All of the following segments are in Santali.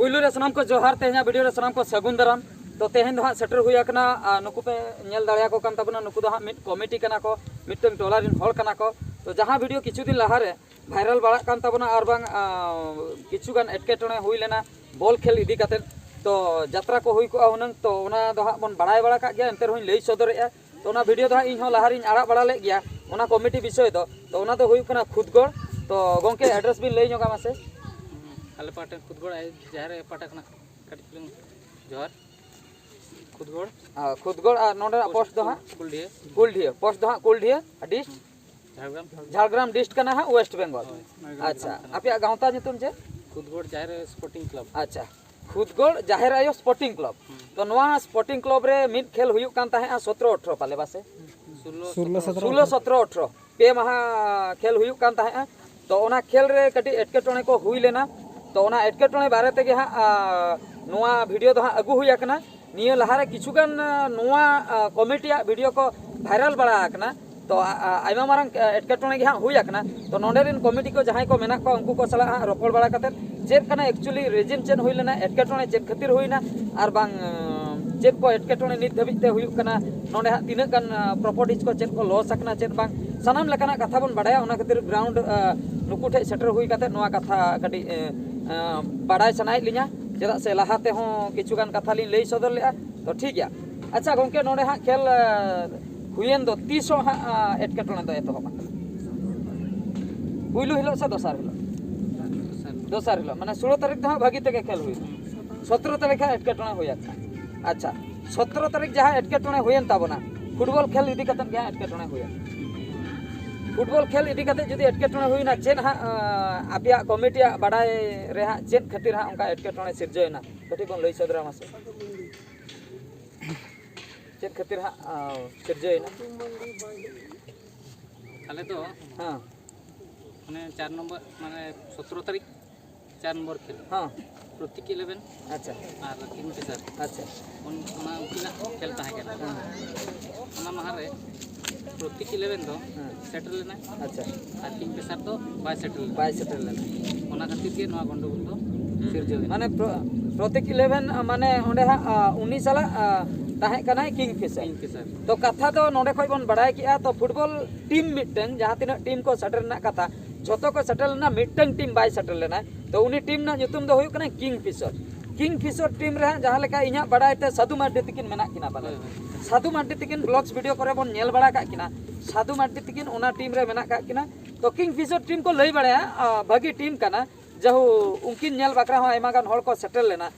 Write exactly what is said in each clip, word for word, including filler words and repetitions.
ᱯᱩᱭᱞᱩ ᱨᱮ ᱥᱟᱱᱟᱢ ᱠᱚ ᱡᱚᱦᱟᱨ, ᱛᱮᱦᱮᱧᱟᱜ ᱵᱷᱤᱰᱤᱭᱳ ᱨᱮ ᱥᱟᱱᱟᱢ ᱠᱚ ᱥᱟᱹᱜᱩᱱ ᱫᱟᱨᱟᱢ᱾ ᱛᱚ ᱛᱮᱦᱮᱧ ᱫᱚ ᱦᱟᱸᱜ ᱥᱮᱴᱮᱨ ᱦᱩᱭ ᱟᱠᱟᱱᱟ, ᱟᱨ ᱱᱩᱠᱩ ᱯᱮ ᱧᱮᱞ ᱫᱟᱲᱮᱭᱟᱠᱚ ᱠᱟᱱ ᱛᱟᱵᱚᱱᱟ, ᱱᱩᱠᱩ ᱫᱚ ᱦᱟᱸᱜ ᱢᱤᱫ ᱠᱚᱢᱤᱴᱤ ᱠᱟᱱᱟ ᱠᱚ, ᱢᱤᱫᱴᱟᱝ ᱴᱚᱞᱟ ᱨᱮᱱ ᱦᱚᱲ ᱠᱟᱱᱟ ᱠᱚ᱾ ᱛᱚ ᱡᱟᱦᱟᱸ ᱵᱷᱤᱰᱤᱭᱳ ᱠᱤᱪᱷᱩ ᱫᱤᱱ ᱞᱟᱦᱟᱨᱮ ᱵᱷᱟᱭᱨᱟᱞ ᱵᱟᱲᱟᱜ ᱠᱟᱱ ᱛᱟᱵᱚᱱᱟ, ᱟᱨ ᱵᱟᱝ ᱟᱸ, ᱠᱤᱪᱷᱩ ᱜᱟᱱ ᱮᱴᱠᱮᱴᱚᱬᱮ ᱦᱩᱭ ᱞᱮᱱᱟ ᱵᱚᱞ ᱠᱷᱮᱞ ᱤᱫᱤ ᱠᱟᱛᱮᱫ, ᱛᱚ ᱡᱟᱛᱨᱟ ᱠᱚ ᱦᱩᱭ ᱠᱚᱜᱼᱟ ᱦᱩᱱᱟᱹᱝ, ᱛᱚ ᱚᱱᱟ ᱫᱚ ᱦᱟᱸᱜ ᱵᱚᱱ ᱵᱟᱲᱟᱭ ᱵᱟᱲᱟ ᱠᱟᱜ ᱜᱮᱭᱟ, ᱮᱱᱛᱮ ᱨᱮᱦᱚᱸᱧ ᱞᱟᱹᱭ ᱥᱚᱫᱚᱨᱮᱜᱼᱟ᱾ ᱛᱚ ᱚᱱᱟ ᱵᱷᱤᱰᱤᱭᱳ ᱫᱚ ᱦᱟᱸᱜ ᱤᱧ ᱦᱚᱸ ᱞᱟᱦᱟ ᱨᱤᱧ ᱟᱲᱟᱜ ᱵᱟᱲᱟ ᱞᱮᱫ ᱜᱮᱭᱟ, ᱚᱱᱟ ᱠᱚᱢᱤᱴᱤ ᱵᱤᱥᱚᱭ ᱫᱚ᱾ ᱛᱚ ᱚᱱᱟ ᱫᱚ ᱦᱩᱭᱩᱜ ᱠᱟᱱᱟ ᱠᱷᱩᱫᱽᱜᱚᱲ᱾ ᱛᱚ ᱜᱚᱢᱠᱮ, ᱮᱰᱨᱮᱥ ᱵᱤᱱ ᱞᱟᱹᱭ ᱧᱚᱜᱟ ᱢᱟᱥᱮ᱾ ᱟᱞᱮ ᱯᱟᱦᱴᱟ ᱠᱷᱩᱫᱽᱜᱚᱲ ᱡᱟᱦᱮᱨ ᱟᱭᱳ ᱯᱟᱦᱴᱟ ᱠᱷᱚᱱᱟᱜ ᱠᱟᱹᱴᱤᱡ ᱪᱩᱞᱩᱝ ᱡᱚᱦᱟᱨ᱾ ᱠᱷᱩᱫᱽᱜᱚᱲ᱾ ᱟᱨ ᱠᱷᱩᱫᱽᱜᱚᱲ, ᱟᱨ ᱱᱚᱰᱮᱱᱟᱜ ᱯᱳᱥᱴ ᱫᱚ ᱦᱟᱸᱜ? ᱠᱩᱞᱰᱤᱦᱟᱹ᱾ ᱠᱩᱞᱰᱤᱦᱟᱹ, ᱯᱳᱥᱴ ᱫᱚ ᱦᱟᱸᱜ ᱠᱩᱞᱰᱤᱦᱟᱹ, ᱰᱤᱥᱴ? ᱡᱷᱟᱲᱜᱨᱟᱢ᱾ ᱡᱷᱟᱲᱜᱨᱟᱢ ᱰᱤᱥᱴ ᱠᱟᱱᱟ ᱦᱟᱸᱜ, ᱳᱭᱮᱥᱴ ᱵᱮᱝᱜᱚᱞ᱾ ᱦᱳᱭ᱾ ᱟᱪᱪᱷᱟ, ᱟᱯᱮᱭᱟᱜ ᱜᱟᱶᱛᱟ ᱧᱩᱛᱩᱢ ᱪᱮᱫ? ᱠᱷᱩᱫᱽᱜᱚᱲ ᱡᱟᱦᱮᱨ ᱟᱭᱳ ᱥᱯᱳᱨᱴᱤᱝ ᱠᱞᱟᱵᱽ᱾ ᱟᱪᱪᱷᱟ, ᱠᱷᱩᱫᱽᱜᱚᱲ ᱡᱟᱦᱮᱨ ᱟᱭᱳ ᱥᱯᱳᱨᱴᱤᱝ ᱠᱞᱟᱵᱽ᱾ ᱦᱩᱸ᱾ ᱛᱚ ᱱᱚᱣᱟ ᱥᱯᱳᱨᱴᱤᱝ ᱠᱞᱟᱵᱽ ᱨᱮ ᱢᱤᱫ ᱠᱷᱮᱞ ᱦᱩᱭᱩᱜ ᱠᱟᱱ ᱛᱟᱦᱮᱸᱜᱼᱟ, ᱥᱚᱛᱨᱚ ᱟᱴᱷᱨᱚ ᱯᱟᱞᱮ ᱵᱟᱥᱮ? ᱥᱳᱞᱞᱳ, ᱥᱳᱞᱞᱳ, ᱥᱚᱛᱨᱚ᱾ ᱥᱳᱞᱞᱳ, ᱥᱚᱛᱨᱚ, ᱟᱴᱷᱨᱚ᱾ ᱯᱮ ᱢᱟᱦᱟ ᱠᱷᱮᱞ ᱦᱩᱭᱩᱜ ᱠᱟᱱ ᱛᱟᱦᱮᱸᱜᱼᱟ᱾ ᱛᱚ ᱚᱱᱟ ᱠᱷᱮᱞ ᱨᱮ ᱠᱟᱹᱴᱤᱡ ᱮᱴᱠᱮᱴᱚᱬᱮ ᱠᱚ ᱦᱩᱭ ᱞᱮᱱᱟ᱾ ᱛᱚ ᱚᱱᱟ ᱮᱴᱠᱮᱴᱚᱬᱮ ᱵᱟᱨᱮ ᱛᱮᱜᱮ ᱦᱟᱸᱜ, ᱟ, ᱱᱚᱣᱟ ᱵᱷᱤᱰᱤᱭᱳ ᱫᱚ ᱦᱟᱸᱜ ᱟᱹᱜᱩ ᱦᱩᱭ ᱟᱠᱟᱱᱟ᱾ ᱱᱤᱭᱟᱹ ᱞᱟᱦᱟᱨᱮ ᱠᱤᱪᱷᱩᱜᱟᱱ, ᱟ, ᱱᱚᱣᱟ, ᱟ, ᱠᱚᱢᱤᱴᱤᱭᱟᱜ ᱵᱷᱤᱰᱤᱭᱳ ᱠᱚ ᱵᱷᱟᱭᱨᱟᱞ ᱵᱟᱲᱟ ᱟᱠᱟᱱᱟ᱾ ᱛᱚ ᱟ-, ᱟ-, ᱟᱭᱢᱟ ᱢᱟᱨᱟᱝ, ᱟ, ᱮᱴᱠᱮᱴᱚᱬᱮ ᱜᱮ ᱦᱟᱸᱜ ᱦᱩᱭ ᱟᱠᱟᱱᱟ᱾ ᱛᱚ ᱱᱚᱰᱮ ᱨᱮᱱ ᱠᱚᱢᱤᱴᱤ ᱠᱚ ᱡᱟᱦᱟᱸᱭ ᱠᱚ ᱢᱮᱱᱟᱜ ᱠᱚᱣᱟ, ᱩᱱᱠᱩ ᱠᱚ ᱥᱟᱞᱟᱜ ᱦᱟᱸᱜ ᱨᱚᱯᱚᱲ ᱵᱟᱲᱟ ᱠᱟᱛᱮᱫ ᱪᱮᱫ ᱠᱟᱱᱟ actually reason, ᱪᱮᱫ ᱦᱩᱭ ᱞᱮᱱᱟ, ᱮᱴᱠᱮᱴᱚᱬᱮ ᱪᱮᱫ ᱠᱷᱟᱹᱛᱤᱨ ᱦᱩᱭᱱᱟ, ᱟᱨ ᱵᱟᱝ, ᱟ, ᱪᱮᱫ ᱠᱚ ᱮᱴᱠᱮᱴᱚᱬᱮ ᱱᱤᱛ ᱫᱷᱟᱹᱵᱤᱡ ᱛᱮ ᱦᱩᱭᱩᱜ ᱠᱟᱱᱟ, ᱱᱚᱰᱮ ᱦᱟᱸᱜ ᱛᱤᱱᱟᱹᱜ ᱜᱟᱱ, ᱟ, ᱯᱨᱚᱯᱟᱨᱴᱤᱡᱽ ᱠᱚ ᱪᱮᱫ ᱠᱚ ᱞᱚᱥ ᱟᱠᱟᱱᱟ, ᱪᱮᱫ ᱵᱟᱝ, ᱥᱟᱱᱟᱢ ᱞᱮᱠᱟᱱᱟᱜ ᱠᱟᱛᱷᱟ ᱵᱚᱱ ᱵᱟᱲᱟᱭᱟ᱾ ᱚᱱᱟ ᱠᱷᱟᱹᱛᱤᱨ ᱜᱨᱟᱣᱩᱱᱰ, ᱟ, ᱱᱩᱠᱩ ᱴᱷᱮᱡ ᱥᱮᱴᱮᱨ ᱦᱩᱭ ᱠᱟᱛᱮᱫ ᱱᱚᱣᱟ ᱠᱟᱛᱷᱟ ᱠᱟᱹᱴᱤᱡ, ᱮ, ᱟ, ᱵᱟᱲᱟᱭ ᱥᱟᱱᱟᱭᱮᱫ ᱞᱤᱧᱟ, ᱪᱮᱫᱟᱜ ᱥᱮ ᱞᱟᱦᱟ ᱛᱮᱦᱚᱸ ᱠᱤᱪᱷᱩ ᱜᱟᱱ ᱠᱟᱛᱷᱟ ᱞᱤᱧ ᱞᱟᱹᱭ ᱥᱚᱫᱚᱨ ᱞᱮᱫᱼᱟ᱾ ᱛᱚ ᱴᱷᱤᱠ ᱜᱮᱭᱟ᱾ ᱟᱪᱪᱷᱟ ᱜᱚᱢᱠᱮ, ᱱᱚᱰᱮ ᱦᱟᱸᱜ ᱠᱷᱮᱞ, ᱟ, ᱦᱩᱭᱮᱱ ᱫᱚ ᱛᱤᱥᱚᱜ ᱦᱟᱸᱜ, ᱟ, ᱮᱴᱠᱮᱴᱚᱬᱮ ᱫᱚ ᱮᱛᱚᱦᱚᱵ ᱟᱠᱟᱱᱟ? ᱯᱩᱭᱞᱩ ᱦᱤᱞᱳᱜ ᱥᱮ ᱫᱚᱥᱟᱨ ᱦᱤᱞᱳᱜ? ᱫᱚᱥᱟᱨ ᱦᱤᱞᱳᱜ᱾ ᱢᱟᱱᱮ ᱥᱳᱞᱳ ᱛᱟᱹᱨᱤᱠᱷ ᱫᱚ ᱦᱟᱸᱜ ᱵᱷᱟᱹᱜᱤ ᱛᱮᱜᱮ ᱠᱷᱮᱞ ᱦᱩᱭᱱᱟ, ᱥᱚᱛᱨᱚ ᱛᱟᱹᱨᱤᱠᱷ ᱦᱟᱸᱜ ᱮᱴᱠᱮᱴᱚᱬᱮ ᱦᱩᱭ ᱟᱠᱟᱱᱟ᱾ ᱟᱪᱪᱷᱟ, ᱥᱚᱛᱨᱚ ᱛᱟᱹᱨᱤᱠᱷ ᱡᱟᱦᱟᱸ ᱮᱴᱠᱮᱴᱚᱬᱮ ᱦᱩᱭᱮᱱ ᱛᱟᱵᱚᱱᱟ, ᱯᱷᱩᱴᱵᱚᱞ ᱠᱷᱮᱞ ᱤᱫᱤ ᱠᱟᱛᱮᱫ ᱜᱮ ᱦᱟᱸᱜ ᱮᱴᱠᱮᱴᱚᱬᱮ ᱦᱩᱭᱮᱱ᱾ ᱯᱷᱩᱴᱵᱚᱞ ᱠᱷᱮᱞ ᱤᱫᱤ ᱠᱟᱛᱮᱫ ᱡᱩᱫᱤ ᱮᱴᱠᱮᱴᱚᱬᱮ ᱦᱩᱭᱱᱟ, ᱪᱮᱫ ᱦᱟᱸᱜ, ᱟᱸ, ᱟᱯᱮᱭᱟᱜ ᱠᱚᱢᱤᱴᱤᱭᱟᱜ ᱵᱟᱰᱟᱭ ᱨᱮ ᱦᱟᱸᱜ ᱪᱮᱫ ᱠᱷᱟᱹᱛᱤᱨ ᱦᱟᱸᱜ ᱚᱱᱠᱟ ᱮᱴᱠᱮᱴᱚᱬᱮ ᱥᱤᱨᱡᱟᱹᱣ ᱮᱱᱟ? ᱠᱟᱹᱴᱤᱡ ᱵᱚᱱ ᱞᱟᱹᱭ ᱥᱚᱫᱚᱨᱟ ᱢᱟᱥᱮ᱾ ᱪᱮᱫ ᱠᱷᱟᱹᱛᱤᱨ ᱦᱟᱸᱜ, ᱟᱸ, ᱥᱤᱨᱡᱟᱹᱣ ᱮᱱᱟ? ᱟᱞᱮ ᱫᱚ ᱦᱮᱸ᱾ ᱢᱟᱱᱮ ᱪᱟᱨ ᱱᱚᱢᱵᱚᱨ, ᱢᱟᱱᱮ ᱥᱚᱛᱨᱚ ᱛᱟᱹᱨᱤᱠᱷ ᱪᱟᱨ ᱱᱚᱢᱵᱚᱨ ᱠᱷᱮᱞ᱾ ᱦᱮᱸ᱾ ᱯᱨᱚᱛᱤᱠ ᱤᱞᱮᱵᱷᱮᱱ ᱟᱪᱪᱷᱟ᱾ ᱟᱨ ᱠᱤᱝ ᱯᱷᱤᱥᱟᱨ᱾ ᱟᱪᱪᱷᱟ᱾ ᱩᱱ-, ᱚᱱᱟ ᱩᱱᱠᱤᱱᱟᱜ ᱠᱷᱮᱞ ᱛᱟᱦᱮᱸ ᱠᱟᱱᱟ᱾ ᱦᱮᱸ᱾ ᱚᱱᱟ ᱢᱟᱦᱟ ᱨᱮ ᱯᱨᱚᱛᱤᱠ ᱤᱞᱮᱵᱷᱮᱱ ᱫᱚ ᱦᱮᱸ᱾ ᱥᱮᱴᱮᱨ ᱞᱮᱱᱟᱭ᱾ ᱟᱪᱪᱷᱟ᱾ ᱟᱨ ᱠᱤᱝ ᱯᱷᱤᱥᱟᱨ ᱫᱚ ᱵᱟᱭ ᱥᱮᱴᱮᱨ ᱞᱮᱱᱟ᱾ ᱵᱟᱭ ᱥᱮᱴᱮᱨ ᱞᱮᱱᱟ᱾ ᱚᱱᱟ ᱠᱷᱟᱹᱛᱤᱨ ᱜᱮ ᱱᱚᱣᱟ ᱜᱚᱱᱰᱚᱜᱳᱞ ᱫᱚ ᱥᱤᱨᱡᱟᱹᱣ ᱮᱱᱟ᱾ ᱢᱟᱱᱮ ᱯᱨᱚ- ᱯᱨᱚᱛᱤᱠ ᱤᱞᱮᱵᱷᱮᱱ ᱢᱟᱱᱮ ᱚᱸᱰᱮ ᱦᱟᱸᱜ ᱟ, ᱩᱱᱤ ᱥᱟᱞᱟᱜ ᱟ, ᱛᱟᱦᱮᱸ ᱠᱟᱱᱟᱭ ᱠᱤᱝ ᱯᱷᱤᱥᱟᱨ᱾ ᱠᱤᱝ ᱯᱷᱤᱥᱟᱨ᱾ ᱛᱚ ᱠᱟᱛᱷᱟ ᱫᱚ ᱱᱚᱰᱮ ᱠᱷᱚᱡ ᱵᱚᱱ ᱵᱟᱲᱟᱭ ᱠᱮᱜᱼᱟ, ᱛᱚ ᱯᱷᱩᱴᱵᱚᱞ ᱴᱤᱢ ᱢᱤᱫᱴᱟᱝ ᱡᱟᱦᱟᱸ ᱛᱤᱱᱟᱹᱜ ᱴᱤᱢ ᱠᱚ ᱥᱮᱴᱮᱨ ᱨᱮᱱᱟᱜ ᱠᱟᱛᱷᱟ, ᱡᱷᱚᱛᱚ ᱠᱚ ᱥᱮᱴᱮᱨ ᱞᱮᱱᱟ, ᱢᱤᱫᱴᱟᱝ ᱴᱤᱢ ᱵᱟᱭ ᱥᱮᱴᱮᱨ ᱞᱮᱱᱟ᱾ ᱛᱚ ᱩᱱᱤ ᱴᱤᱢ ᱨᱮᱱᱟᱜ ᱧᱩᱛᱩᱢ ᱫᱚ ᱦᱩᱭᱩᱜ ᱠᱟᱱᱟ ᱠᱤᱝ ᱯᱷᱤᱥᱚᱨ᱾ ᱠᱤᱝ ᱯᱷᱤᱥᱚᱨ ᱴᱤᱢ ᱨᱮ ᱦᱟᱸᱜ ᱡᱟᱦᱟᱸ ᱞᱮᱠᱟ ᱤᱧᱟᱹᱜ ᱵᱟᱲᱟᱭ ᱛᱮ ᱥᱟᱹᱫᱷᱩ ᱢᱟᱨᱰᱤ ᱛᱤᱠᱤᱱ ᱢᱮᱱᱟᱜ ᱠᱤᱱᱟ ᱯᱟᱞᱮ᱾ ᱦᱳᱭ, ᱦᱳᱭ᱾ ᱥᱟᱹᱫᱷᱩ ᱢᱟᱨᱰᱤ ᱛᱤᱠᱤᱱ ᱵᱞᱚᱜᱥ ᱵᱷᱤᱰᱤᱭᱳ ᱠᱚᱨᱮ ᱵᱚᱱ ᱧᱮᱞ ᱵᱟᱲᱟ ᱠᱟᱜ ᱠᱤᱱᱟ᱾ ᱥᱟᱹᱫᱷᱩ ᱢᱟᱨᱰᱤ ᱛᱤᱠᱤᱱ ᱚᱱᱟ ᱴᱤᱢ ᱨᱮ ᱢᱮᱱᱟᱜ ᱠᱟᱜ ᱠᱤᱱᱟ᱾ ᱛᱚ ᱠᱤᱝ ᱯᱷᱤᱥᱚᱨ ᱴᱤᱢ ᱠᱚ ᱞᱟᱹᱭ ᱵᱟᱲᱟᱭᱟ, ᱟ, ᱵᱷᱟᱹᱜᱤ ᱴᱤᱢ ᱠᱟᱱᱟ᱾ ᱡᱟᱦᱳ, ᱩᱱᱠᱤᱱ ᱧᱮᱞ ᱵᱟᱠᱷᱨᱟ ᱦᱚᱸ ᱟᱭᱢᱟ ᱜᱟᱱ ᱦᱚᱲ ᱠᱚ ᱥᱮᱴᱮᱨ ᱞᱮᱱᱟ᱾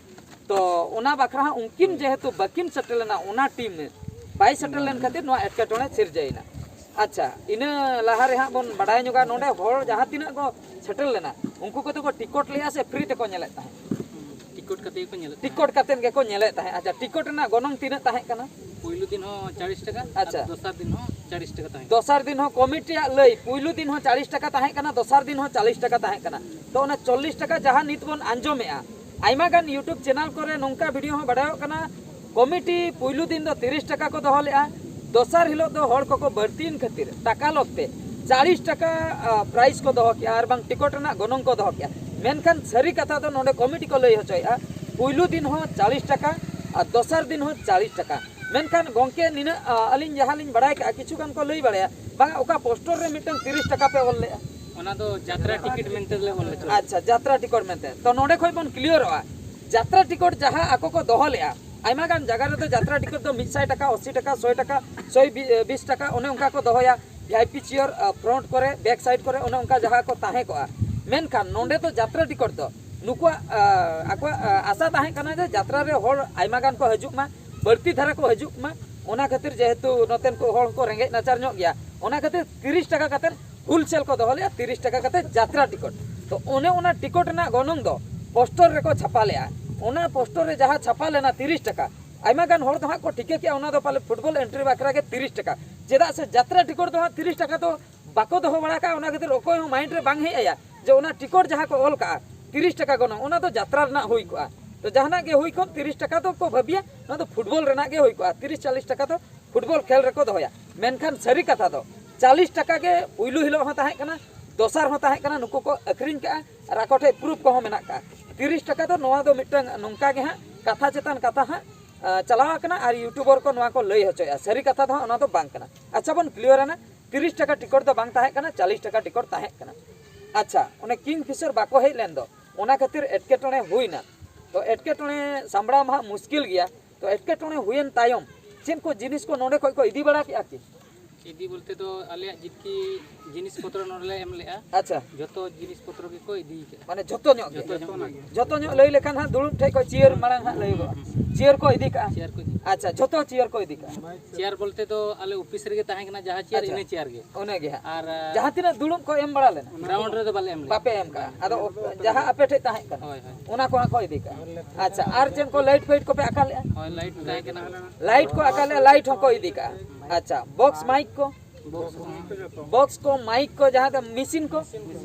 ᱛᱚ ᱚᱱᱟ ᱵᱟᱠᱷᱨᱟ ᱦᱚᱸ ᱩᱱᱠᱤᱱ ᱡᱮᱦᱮᱛᱩ ᱵᱟᱹᱠᱤᱱ ᱥᱮᱴᱮᱨ ᱞᱮᱱᱟ, ᱚᱱᱟ ᱴᱤᱢ ᱵᱟᱭ ᱥᱮᱴᱮᱨ ᱞᱮᱱ ᱠᱷᱟᱹᱛᱤᱨ ᱱᱚᱣᱟ ᱮᱴᱠᱮᱴᱚᱬᱮ ᱥᱤᱨᱡᱟᱹᱣᱮᱱᱟ᱾ ᱟᱪᱪᱷᱟ, ᱤᱱᱟᱹ ᱞᱟᱦᱟ ᱨᱮ ᱦᱟᱸᱜ ᱵᱚᱱ ᱵᱟᱰᱟᱭ ᱧᱚᱜᱟ, ᱱᱚᱰᱮ ᱦᱚᱲ ᱡᱟᱦᱟᱸ ᱛᱤᱱᱟᱹᱜ ᱠᱚ ᱥᱮᱴᱮᱨ ᱞᱮᱱᱟ, ᱩᱱᱠᱩ ᱠᱚᱫᱚ ᱠᱚ ᱴᱤᱠᱚᱴ ᱞᱮᱜᱼᱟ ᱥᱮ ᱯᱷᱨᱤ ᱛᱮᱠᱚ ᱧᱮᱞᱮᱫ ᱛᱟᱦᱮᱸᱫ? ᱴᱤᱠᱚᱴ ᱠᱟᱛᱮ ᱜᱮᱠᱚ ᱧᱮᱞᱮᱫ ᱛᱟᱦᱮᱸᱫ᱾ ᱴᱤᱠᱚᱴ ᱠᱟᱛᱮᱫ ᱜᱮᱠᱚ ᱧᱮᱞᱮᱫ ᱛᱟᱦᱮᱸᱫ᱾ ᱟᱪᱪᱷᱟ, ᱴᱤᱠᱚᱴ ᱨᱮᱱᱟᱜ ᱜᱚᱱᱚᱝ ᱛᱤᱱᱟᱹᱜ ᱛᱟᱦᱮᱸ ᱠᱟᱱᱟ? ᱯᱩᱭᱞᱩ ᱫᱤᱱ ᱦᱚᱸ ᱪᱟᱞᱤᱥ ᱴᱟᱠᱟ, ᱟᱪᱪᱷᱟ᱾ ᱟᱨ ᱫᱚᱥᱟᱨ ᱫᱤᱱ ᱦᱚᱸ ᱪᱟᱞᱤᱥ ᱴᱟᱠᱟ ᱛᱟᱦᱮᱸ ᱠᱟᱱᱟ᱾ ᱫᱚᱥᱟᱨ ᱫᱤᱱ ᱦᱚᱸ ᱠᱚᱢᱤᱴᱤᱭᱟᱜ ᱞᱟᱹᱭ, ᱯᱩᱭᱞᱩ ᱫᱤᱱ ᱦᱚᱸ ᱪᱟᱞᱤᱥ ᱴᱟᱠᱟ ᱛᱟᱦᱮᱸ ᱠᱟᱱᱟ, ᱫᱚᱥᱟᱨ ᱫᱤᱱ ᱦᱚᱸ ᱪᱟᱞᱤᱥ ᱴᱟᱠᱟ ᱛᱟᱦᱮᱸ ᱠᱟᱱᱟ᱾ ᱛᱚ ᱚᱱᱟ ᱪᱚᱞᱞᱤᱥ ᱴᱟᱠᱟ ᱡᱟᱦᱟᱸ ᱱᱤᱛ ᱵᱚᱱ ᱟᱸᱡᱚᱢᱮᱜᱼᱟ, ᱟᱭᱢᱟ ᱜᱟᱱ YouTube ᱪᱮᱱᱮᱞ ᱠᱚᱨᱮ ᱱᱚᱝᱠᱟ ᱵᱷᱤᱰᱤᱭᱳ ᱦᱚᱸ ᱵᱟᱰᱟᱭᱚᱜ ᱠᱟᱱᱟ, ᱠᱚᱢᱤᱴᱤ ᱯᱩᱭᱞᱩ ᱫᱤᱱ ᱫᱚ ᱛᱤᱨᱤᱥ ᱴᱟᱠᱟ ᱠᱚ ᱫᱚᱦᱚ ᱞᱮᱜᱼᱟ, ᱫᱚᱥᱟᱨ ᱦᱤᱞᱳᱜ ᱫᱚ ᱦᱚᱲ ᱠᱚᱠᱚ ᱵᱟᱹᱲᱛᱤᱭᱮᱱ ᱠᱷᱟᱹᱛᱤᱨ ᱴᱟᱠᱟ ᱞᱚᱵᱽ ᱛᱮ ᱪᱟᱞᱤᱥ ᱴᱟᱠᱟ, ᱟ, ᱯᱨᱟᱭᱤᱥ ᱠᱚ ᱫᱚᱦᱚ ᱠᱮᱜᱼᱟ ᱟᱨ ᱵᱟᱝ ᱴᱤᱠᱚᱴ ᱨᱮᱱᱟᱜ ᱜᱚᱱᱚᱝ ᱠᱚ ᱫᱚᱦᱚ ᱠᱮᱜᱼᱟ᱾ ᱢᱮᱱᱠᱷᱟᱱ ᱥᱟᱹᱨᱤ ᱠᱟᱛᱷᱟ ᱫᱚ ᱱᱚᱰᱮ ᱠᱚᱢᱤᱴᱤ ᱠᱚ ᱞᱟᱹᱭ ᱦᱚᱪᱚᱭᱮᱜᱼᱟ, ᱯᱩᱭᱞᱩ ᱫᱤᱱ ᱦᱚᱸ ᱪᱟᱞᱤᱥ ᱴᱟᱠᱟ ᱟᱨ ᱫᱚᱥᱟᱨ ᱫᱤᱱ ᱦᱚᱸ ᱪᱟᱞᱤᱥ ᱴᱟᱠᱟ᱾ ᱢᱮᱱᱠᱷᱟᱱ ᱜᱚᱝᱠᱮ, ᱱᱤᱱᱟᱹᱜ, ᱟ, ᱟᱹᱞᱤᱧ ᱡᱟᱦᱟᱸ ᱞᱤᱧ ᱵᱟᱲᱟᱭ ᱠᱟᱜᱼᱟ, ᱠᱤᱪᱷᱩ ᱜᱟᱱ ᱠᱚ ᱞᱟᱹᱭ ᱵᱟᱲᱟᱭᱟ, ᱵᱟᱝᱟ, ᱚᱠᱟ ᱯᱳᱥᱴᱚᱨ ᱨᱮ ᱢᱤᱫᱴᱟᱝ ᱛᱤᱨᱤᱥ ᱴᱟᱠᱟ ᱯᱮ ᱚᱞ ᱞᱮᱜᱼᱟ? ᱚᱱᱟ ᱫᱚ ᱡᱟᱛᱨᱟ ᱴᱤᱠᱤᱴ ᱢᱮᱱᱛᱮ ᱞᱮ ᱚᱞ ᱦᱚᱪᱚ ᱞᱮᱫᱟ᱾ ᱟᱪᱪᱷᱟ, ᱡᱟᱛᱨᱟ ᱴᱤᱠᱚᱴ ᱢᱮᱱᱛᱮ᱾ ᱛᱚ ᱱᱚᱰᱮ ᱠᱷᱚᱡ ᱵᱚᱱ ᱠᱞᱤᱭᱟᱨᱚᱜᱼᱟ, ᱡᱟᱛᱨᱟ ᱴᱤᱠᱚᱴ ᱡᱟᱦᱟᱸ ᱟᱠᱚ ᱠᱚ ᱫᱚᱦᱚ ᱞᱮᱜᱼᱟ, ᱟᱭᱢᱟ ᱜᱟᱱ ᱡᱟᱭᱜᱟ ᱨᱮᱫᱚ ᱡᱟᱛᱨᱟ ᱴᱤᱠᱤᱴ ᱫᱚ ᱢᱤᱫ ᱥᱟᱭ ᱴᱟᱠᱟ, ᱟᱥᱤ ᱴᱟᱠᱟ, ᱥᱚᱭ ᱴᱟᱠᱟ, ᱥᱚᱭ ᱵᱤᱥ ᱴᱟᱠᱟ, ᱚᱱᱮ ᱚᱱᱠᱟ ᱠᱚ ᱫᱚᱦᱚᱭᱟ᱾ ᱵᱷᱤ ᱟᱭ ᱯᱤ ᱪᱮᱭᱟᱨ, ᱟ, ᱯᱷᱨᱚᱱᱴ ᱠᱚᱨᱮ, ᱵᱮᱠ ᱥᱟᱭᱤᱰ ᱠᱚᱨᱮ ᱚᱱᱮ ᱚᱱᱠᱟ ᱡᱟᱦᱟᱸ ᱠᱚ ᱛᱟᱦᱮᱸ ᱠᱚᱜᱼᱟ᱾ ᱢᱮᱱᱠᱷᱟᱱ ᱱᱚᱰᱮ ᱫᱚ ᱡᱟᱛᱨᱟ ᱴᱤᱠᱤᱴ ᱫᱚ ᱱᱩᱠᱩᱣᱟᱜ, ᱟ, ᱟᱠᱚᱣᱟᱜ, ᱟ, ᱟᱥᱟ ᱛᱟᱦᱮᱸ ᱠᱟᱱᱟ ᱡᱮ ᱡᱟᱛᱨᱟ ᱨᱮ ᱦᱚᱲ ᱟᱭᱢᱟ ᱜᱟᱱ ᱠᱚ ᱦᱤᱡᱩᱜ ᱢᱟ, ᱵᱟᱹᱲᱛᱤ ᱫᱷᱟᱨᱟ ᱠᱚ ᱦᱤᱡᱩᱜ ᱢᱟ᱾ ᱚᱱᱟ ᱠᱷᱟᱹᱛᱤᱨ ᱡᱮᱦᱮᱛᱩ ᱱᱚᱛᱮᱱ ᱠᱚ ᱦᱚᱲ ᱠᱚ ᱨᱮᱸᱜᱮᱡ ᱱᱟᱪᱟᱨ ᱧᱚᱜ ᱜᱮᱭᱟ, ᱚᱱᱟ ᱠᱷᱟᱹᱛᱤᱨ ᱛᱤᱨᱤᱥ ᱴᱟᱠᱟ ᱠᱟᱛᱮᱫ ᱦᱳᱞᱥᱮᱞ ᱠᱚ ᱫᱚᱦᱚ ᱞᱮᱜᱼᱟ, ᱛᱤᱨᱤᱥ ᱴᱟᱠᱟ ᱠᱟᱛᱮᱫ ᱡᱟᱛᱨᱟ ᱴᱤᱠᱤᱴ᱾ ᱛᱚ ᱚᱱᱮ ᱚᱱᱟ ᱴᱤᱠᱤᱴ ᱨᱮᱱᱟᱜ ᱜᱚᱱᱚᱝ ᱫᱚ ᱯᱳᱥᱴᱚᱨ ᱨᱮᱠᱚ ᱪᱷᱟᱯᱟ ᱞᱮᱜᱼᱟ᱾ ᱚᱱᱟ ᱯᱳᱥᱴᱚᱨ ᱨᱮ ᱡᱟᱦᱟᱸ ᱪᱷᱟᱯᱟ ᱞᱮᱱᱟ ᱛᱤᱨᱤᱥ ᱴᱟᱠᱟ, ᱟᱭᱢᱟ ᱜᱟᱱ ᱦᱚᱲ ᱫᱚ ᱦᱟᱸᱜ ᱠᱚ ᱴᱷᱤᱠᱟᱹ ᱠᱮᱜᱼᱟ ᱚᱱᱟ ᱫᱚ ᱯᱟᱞᱮ ᱯᱷᱩᱴᱵᱚᱞ ᱮᱱᱴᱨᱤ ᱵᱟᱠᱷᱨᱟ ᱜᱮ ᱛᱤᱨᱤᱥ ᱴᱟᱠᱟ᱾ ᱪᱮᱫᱟᱜ ᱥᱮ ᱡᱟᱛᱨᱟ ᱴᱤᱠᱤᱴ ᱫᱚ ᱦᱟᱸᱜ ᱛᱤᱨᱤᱥ ᱴᱟᱠᱟ ᱫᱚ ᱵᱟᱠᱚ ᱫᱚᱦᱚ ᱵᱟᱲᱟ ᱠᱟᱜᱼᱟ, ᱚᱱᱟ ᱠᱷᱟᱹᱛᱤᱨ ᱚᱠᱚᱭ ᱦᱚᱸ ᱢᱟᱭᱤᱱᱰ ᱨᱮ ᱵᱟᱝ ᱦᱮᱡ ᱟᱭᱟ ᱡᱮ ᱚᱱᱟ ᱴᱤᱠᱤᱴ ᱡᱟᱦᱟᱸ ᱠᱚ ᱚᱞ ᱠᱟᱜᱼᱟ ᱛᱤᱨᱤᱥ ᱴᱟᱠᱟ ᱜᱚᱱᱚᱝ, ᱚᱱᱟ ᱫᱚ ᱡᱟᱛᱨᱟ ᱨᱮᱱᱟᱜ ᱦᱩᱭ ᱠᱚᱜᱼᱟ᱾ ᱛᱚ ᱡᱟᱦᱟᱱᱟᱜ ᱜᱮ ᱦᱩᱭ ᱠᱚᱜ, ᱛᱤᱨᱤᱥ ᱴᱟᱠᱟ ᱫᱚ ᱠᱚ ᱵᱷᱟᱹᱵᱤᱭᱟ ᱱᱚᱣᱟ ᱫᱚ ᱯᱷᱩᱴᱵᱚᱞ ᱨᱮᱱᱟᱜ ᱜᱮ ᱦᱩᱭ ᱠᱚᱜᱼᱟ, ᱛᱤᱨᱤᱥ ᱪᱟᱞᱤᱥ ᱴᱟᱠᱟ ᱫᱚ ᱯᱷᱩᱴᱵᱚᱞ ᱠᱷᱮᱞ ᱨᱮᱠᱚ ᱫᱚᱦᱚᱭᱟ᱾ ᱢᱮᱱᱠᱷᱟᱱ ᱥᱟᱹᱨᱤ ᱠᱟᱛᱷᱟ ᱫᱚ ᱪᱟᱞᱤᱥ ᱴᱟᱠᱟ ᱜᱮ ᱯᱩᱭᱞᱩ ᱦᱤᱞᱳᱜ ᱦᱚᱸ ᱛᱟᱦᱮᱸ ᱠᱟᱱᱟ, ᱫᱚᱥᱟᱨ ᱦᱚᱸ ᱛᱟᱦᱮᱸ ᱠᱟᱱᱟ, ᱱᱩᱠᱩ ᱠᱚ ᱟᱹᱠᱷᱨᱤᱧ ᱠᱟᱜᱼᱟ ᱟᱨ ᱟᱠᱚ ᱴᱷᱮᱱ ᱯᱨᱩᱯ ᱠᱚᱦᱚᱸ ᱢᱮᱱᱟᱜ ᱠᱟᱜᱼᱟ᱾ ᱛᱤᱨᱤᱥ ᱴᱟᱠᱟ ᱫᱚ ᱱᱚᱣᱟ ᱫᱚ ᱢᱤᱫᱴᱟᱝ ᱱᱚᱝᱠᱟ ᱜᱮ ᱦᱟᱸᱜ ᱠᱟᱛᱷᱟ ᱪᱮᱛᱟᱱ ᱠᱟᱛᱷᱟ ᱦᱟᱸᱜ ᱪᱟᱞᱟᱣ ᱟᱠᱟᱱᱟ ᱟᱨ ᱤᱭᱩᱴᱩᱵᱟᱨ ᱠᱚ ᱱᱚᱣᱟ ᱠᱚ ᱞᱟᱹᱭ ᱦᱚᱪᱚᱭᱮᱫᱼᱟ᱾ ᱥᱟᱹᱨᱤ ᱠᱟᱛᱷᱟ ᱫᱚ ᱦᱟᱸᱜ ᱚᱱᱟ ᱫᱚ ᱵᱟᱝ ᱠᱟᱱᱟ᱾ ᱟᱪᱪᱷᱟ, ᱵᱚᱱ ᱠᱞᱤᱭᱟᱨ ᱮᱱᱟ, ᱛᱤᱨᱤᱥ ᱴᱟᱠᱟ ᱴᱤᱠᱤᱴ ᱫᱚ ᱵᱟᱝ ᱛᱟᱦᱮᱸ ᱠᱟᱱᱟ, ᱪᱟᱞᱤᱥ ᱴᱟᱠᱟ ᱴᱤᱠᱤᱴ ᱛᱟᱦᱮᱸ ᱠᱟᱱᱟ᱾ ᱟᱪᱪᱷᱟ, ᱚᱱᱮ ᱠᱤᱝ ᱯᱷᱤᱥᱟᱨ ᱵᱟᱠᱚ ᱦᱮᱡ ᱞᱮᱱ ᱫᱚ, ᱚᱱᱟ ᱠᱷᱟᱹᱛᱤᱨ ᱮᱴᱠᱮᱴᱚᱬᱮ ᱦᱩᱭᱱᱟ᱾ ᱛᱚ ᱮᱴᱠᱮᱴᱚᱬᱮ ᱥᱟᱢᱵᱲᱟᱣ ᱢᱟ ᱦᱟᱸᱜ ᱢᱩᱥᱠᱤᱞ ᱜᱮᱭᱟ᱾ ᱛᱚ ᱮᱴᱠᱮᱴᱚᱬᱮ ᱦᱩᱭᱮᱱ ᱛᱟᱭᱚᱢ ᱪᱮᱫ ᱠᱚ ᱡᱤᱱᱤᱥ ᱠᱚ ᱱᱚᱰᱮ ᱠᱷᱚᱡ ᱠᱚ ᱤᱫᱤ ᱵᱟᱲᱟ ᱠᱮᱜᱼᱟ ᱠᱤ? ᱤᱫᱤ ᱵᱚᱞᱛᱮ ᱫᱚ ᱟᱞᱮᱭᱟᱜ ᱡᱤᱛᱠᱤ ᱡᱤᱱᱤᱥ ᱯᱚᱛᱨᱚ ᱱᱚᱰᱮ ᱞᱮ ᱮᱢ ᱞᱮᱜᱼᱟ᱾ ᱟᱪᱪᱷᱟ, ᱡᱚᱛᱚ ᱡᱤᱱᱤᱥ ᱯᱚᱛᱨᱚ ᱜᱮᱠᱚ ᱤᱫᱤ ᱠᱮᱜᱼᱟ᱾ ᱢᱟᱱᱮ ᱡᱷᱚᱛᱚ ᱧᱚᱜ ᱜᱮ? ᱡᱚᱛᱚ ᱧᱚᱜ ᱜᱮ᱾ ᱡᱷᱚᱛᱚ ᱧᱚᱜ ᱞᱟᱹᱭ ᱞᱮᱠᱷᱟᱱ ᱦᱟᱸᱜ ᱫᱩᱲᱩᱵ ᱴᱷᱮᱡ ᱠᱷᱚᱡ ᱪᱤᱭᱟᱹᱨ ᱢᱟᱲᱟᱝ ᱦᱟᱸᱜ ᱞᱟᱹᱭᱚᱜᱼᱟ᱾ ᱪᱤᱭᱟᱹᱨ ᱠᱚ ᱤᱫᱤ ᱠᱟᱜᱼᱟ? ᱪᱮᱭᱟᱨ ᱠᱚ ᱤᱫᱤ᱾ ᱟᱪᱪᱷᱟ, ᱡᱷᱚᱛᱚ ᱪᱤᱭᱟᱹᱨ ᱠᱚ ᱤᱫᱤ ᱠᱟᱜᱼᱟ? ᱪᱮᱭᱟᱨ ᱵᱚᱞᱛᱮ ᱫᱚ ᱟᱞᱮ ᱚᱯᱷᱤᱥ ᱨᱮᱜᱮ ᱛᱟᱦᱮᱸ ᱠᱟᱱᱟ ᱡᱟᱦᱟᱸ ᱪᱮᱭᱟᱨ, ᱟᱪᱪᱷᱟ᱾ ᱤᱱᱟᱹ ᱪᱮᱭᱟᱨ ᱜᱮ᱾ ᱚᱱᱟ ᱜᱮ ᱦᱟᱸᱜ᱾ ᱟᱨ ᱡᱟᱦᱟᱸ ᱛᱤᱱᱟᱹᱜ ᱫᱩᱲᱩᱵ ᱠᱚ ᱮᱢ ᱵᱟᱲᱟ ᱞᱮᱱᱟ? ᱜᱨᱟᱣᱩᱱᱰ ᱨᱮᱫᱚ ᱵᱟᱞᱮ ᱮᱢ ᱞᱮᱫᱟ᱾ ᱵᱟᱯᱮ ᱮᱢ ᱠᱟᱜᱼᱟ? ᱟᱫᱚ ᱚ- ᱡᱟᱦᱟᱸ ᱟᱯᱮ ᱴᱷᱮᱡ ᱛᱟᱦᱮᱸ ᱠᱟᱱᱟ, ᱦᱳᱭ, ᱦᱳᱭ᱾ ᱚᱱᱟ ᱠᱚ ᱦᱟᱸᱜ ᱠᱚ ᱤᱫᱤ ᱠᱟᱜᱼᱟ᱾ ᱟᱪᱪᱷᱟ, ᱟᱨ ᱪᱮᱫ ᱠᱚ ᱞᱟᱭᱤᱴ ᱯᱷᱟᱭᱤᱴ ᱠᱚᱯᱮ ᱟᱠᱟ ᱞᱮᱜᱼᱟ? ᱦᱳᱭ, ᱞᱟᱭᱤᱴ ᱛᱟᱦᱮᱸ ᱠᱟᱱᱟ᱾ ᱞᱟᱭᱤᱴ ᱠᱚ ᱟᱠᱟ ᱞᱮᱜᱼᱟ, ᱞᱟᱭᱤᱴ ᱦᱚᱸᱠᱚ ᱤᱫᱤ ᱠᱟᱜᱼᱟ᱾ ᱟᱪᱪᱷᱟ, ᱵᱚᱠᱥ ᱢᱟᱭᱤᱠ ᱠᱚ? ᱵᱚᱠᱥ ᱠᱚᱦᱚᱸ᱾ ᱵᱚᱠᱥ ᱠᱚ, ᱢᱟᱭᱤᱠ ᱠᱚ, ᱡᱟᱦᱟᱸ ᱫᱚ ᱢᱮᱥᱤᱱ ᱠᱚ,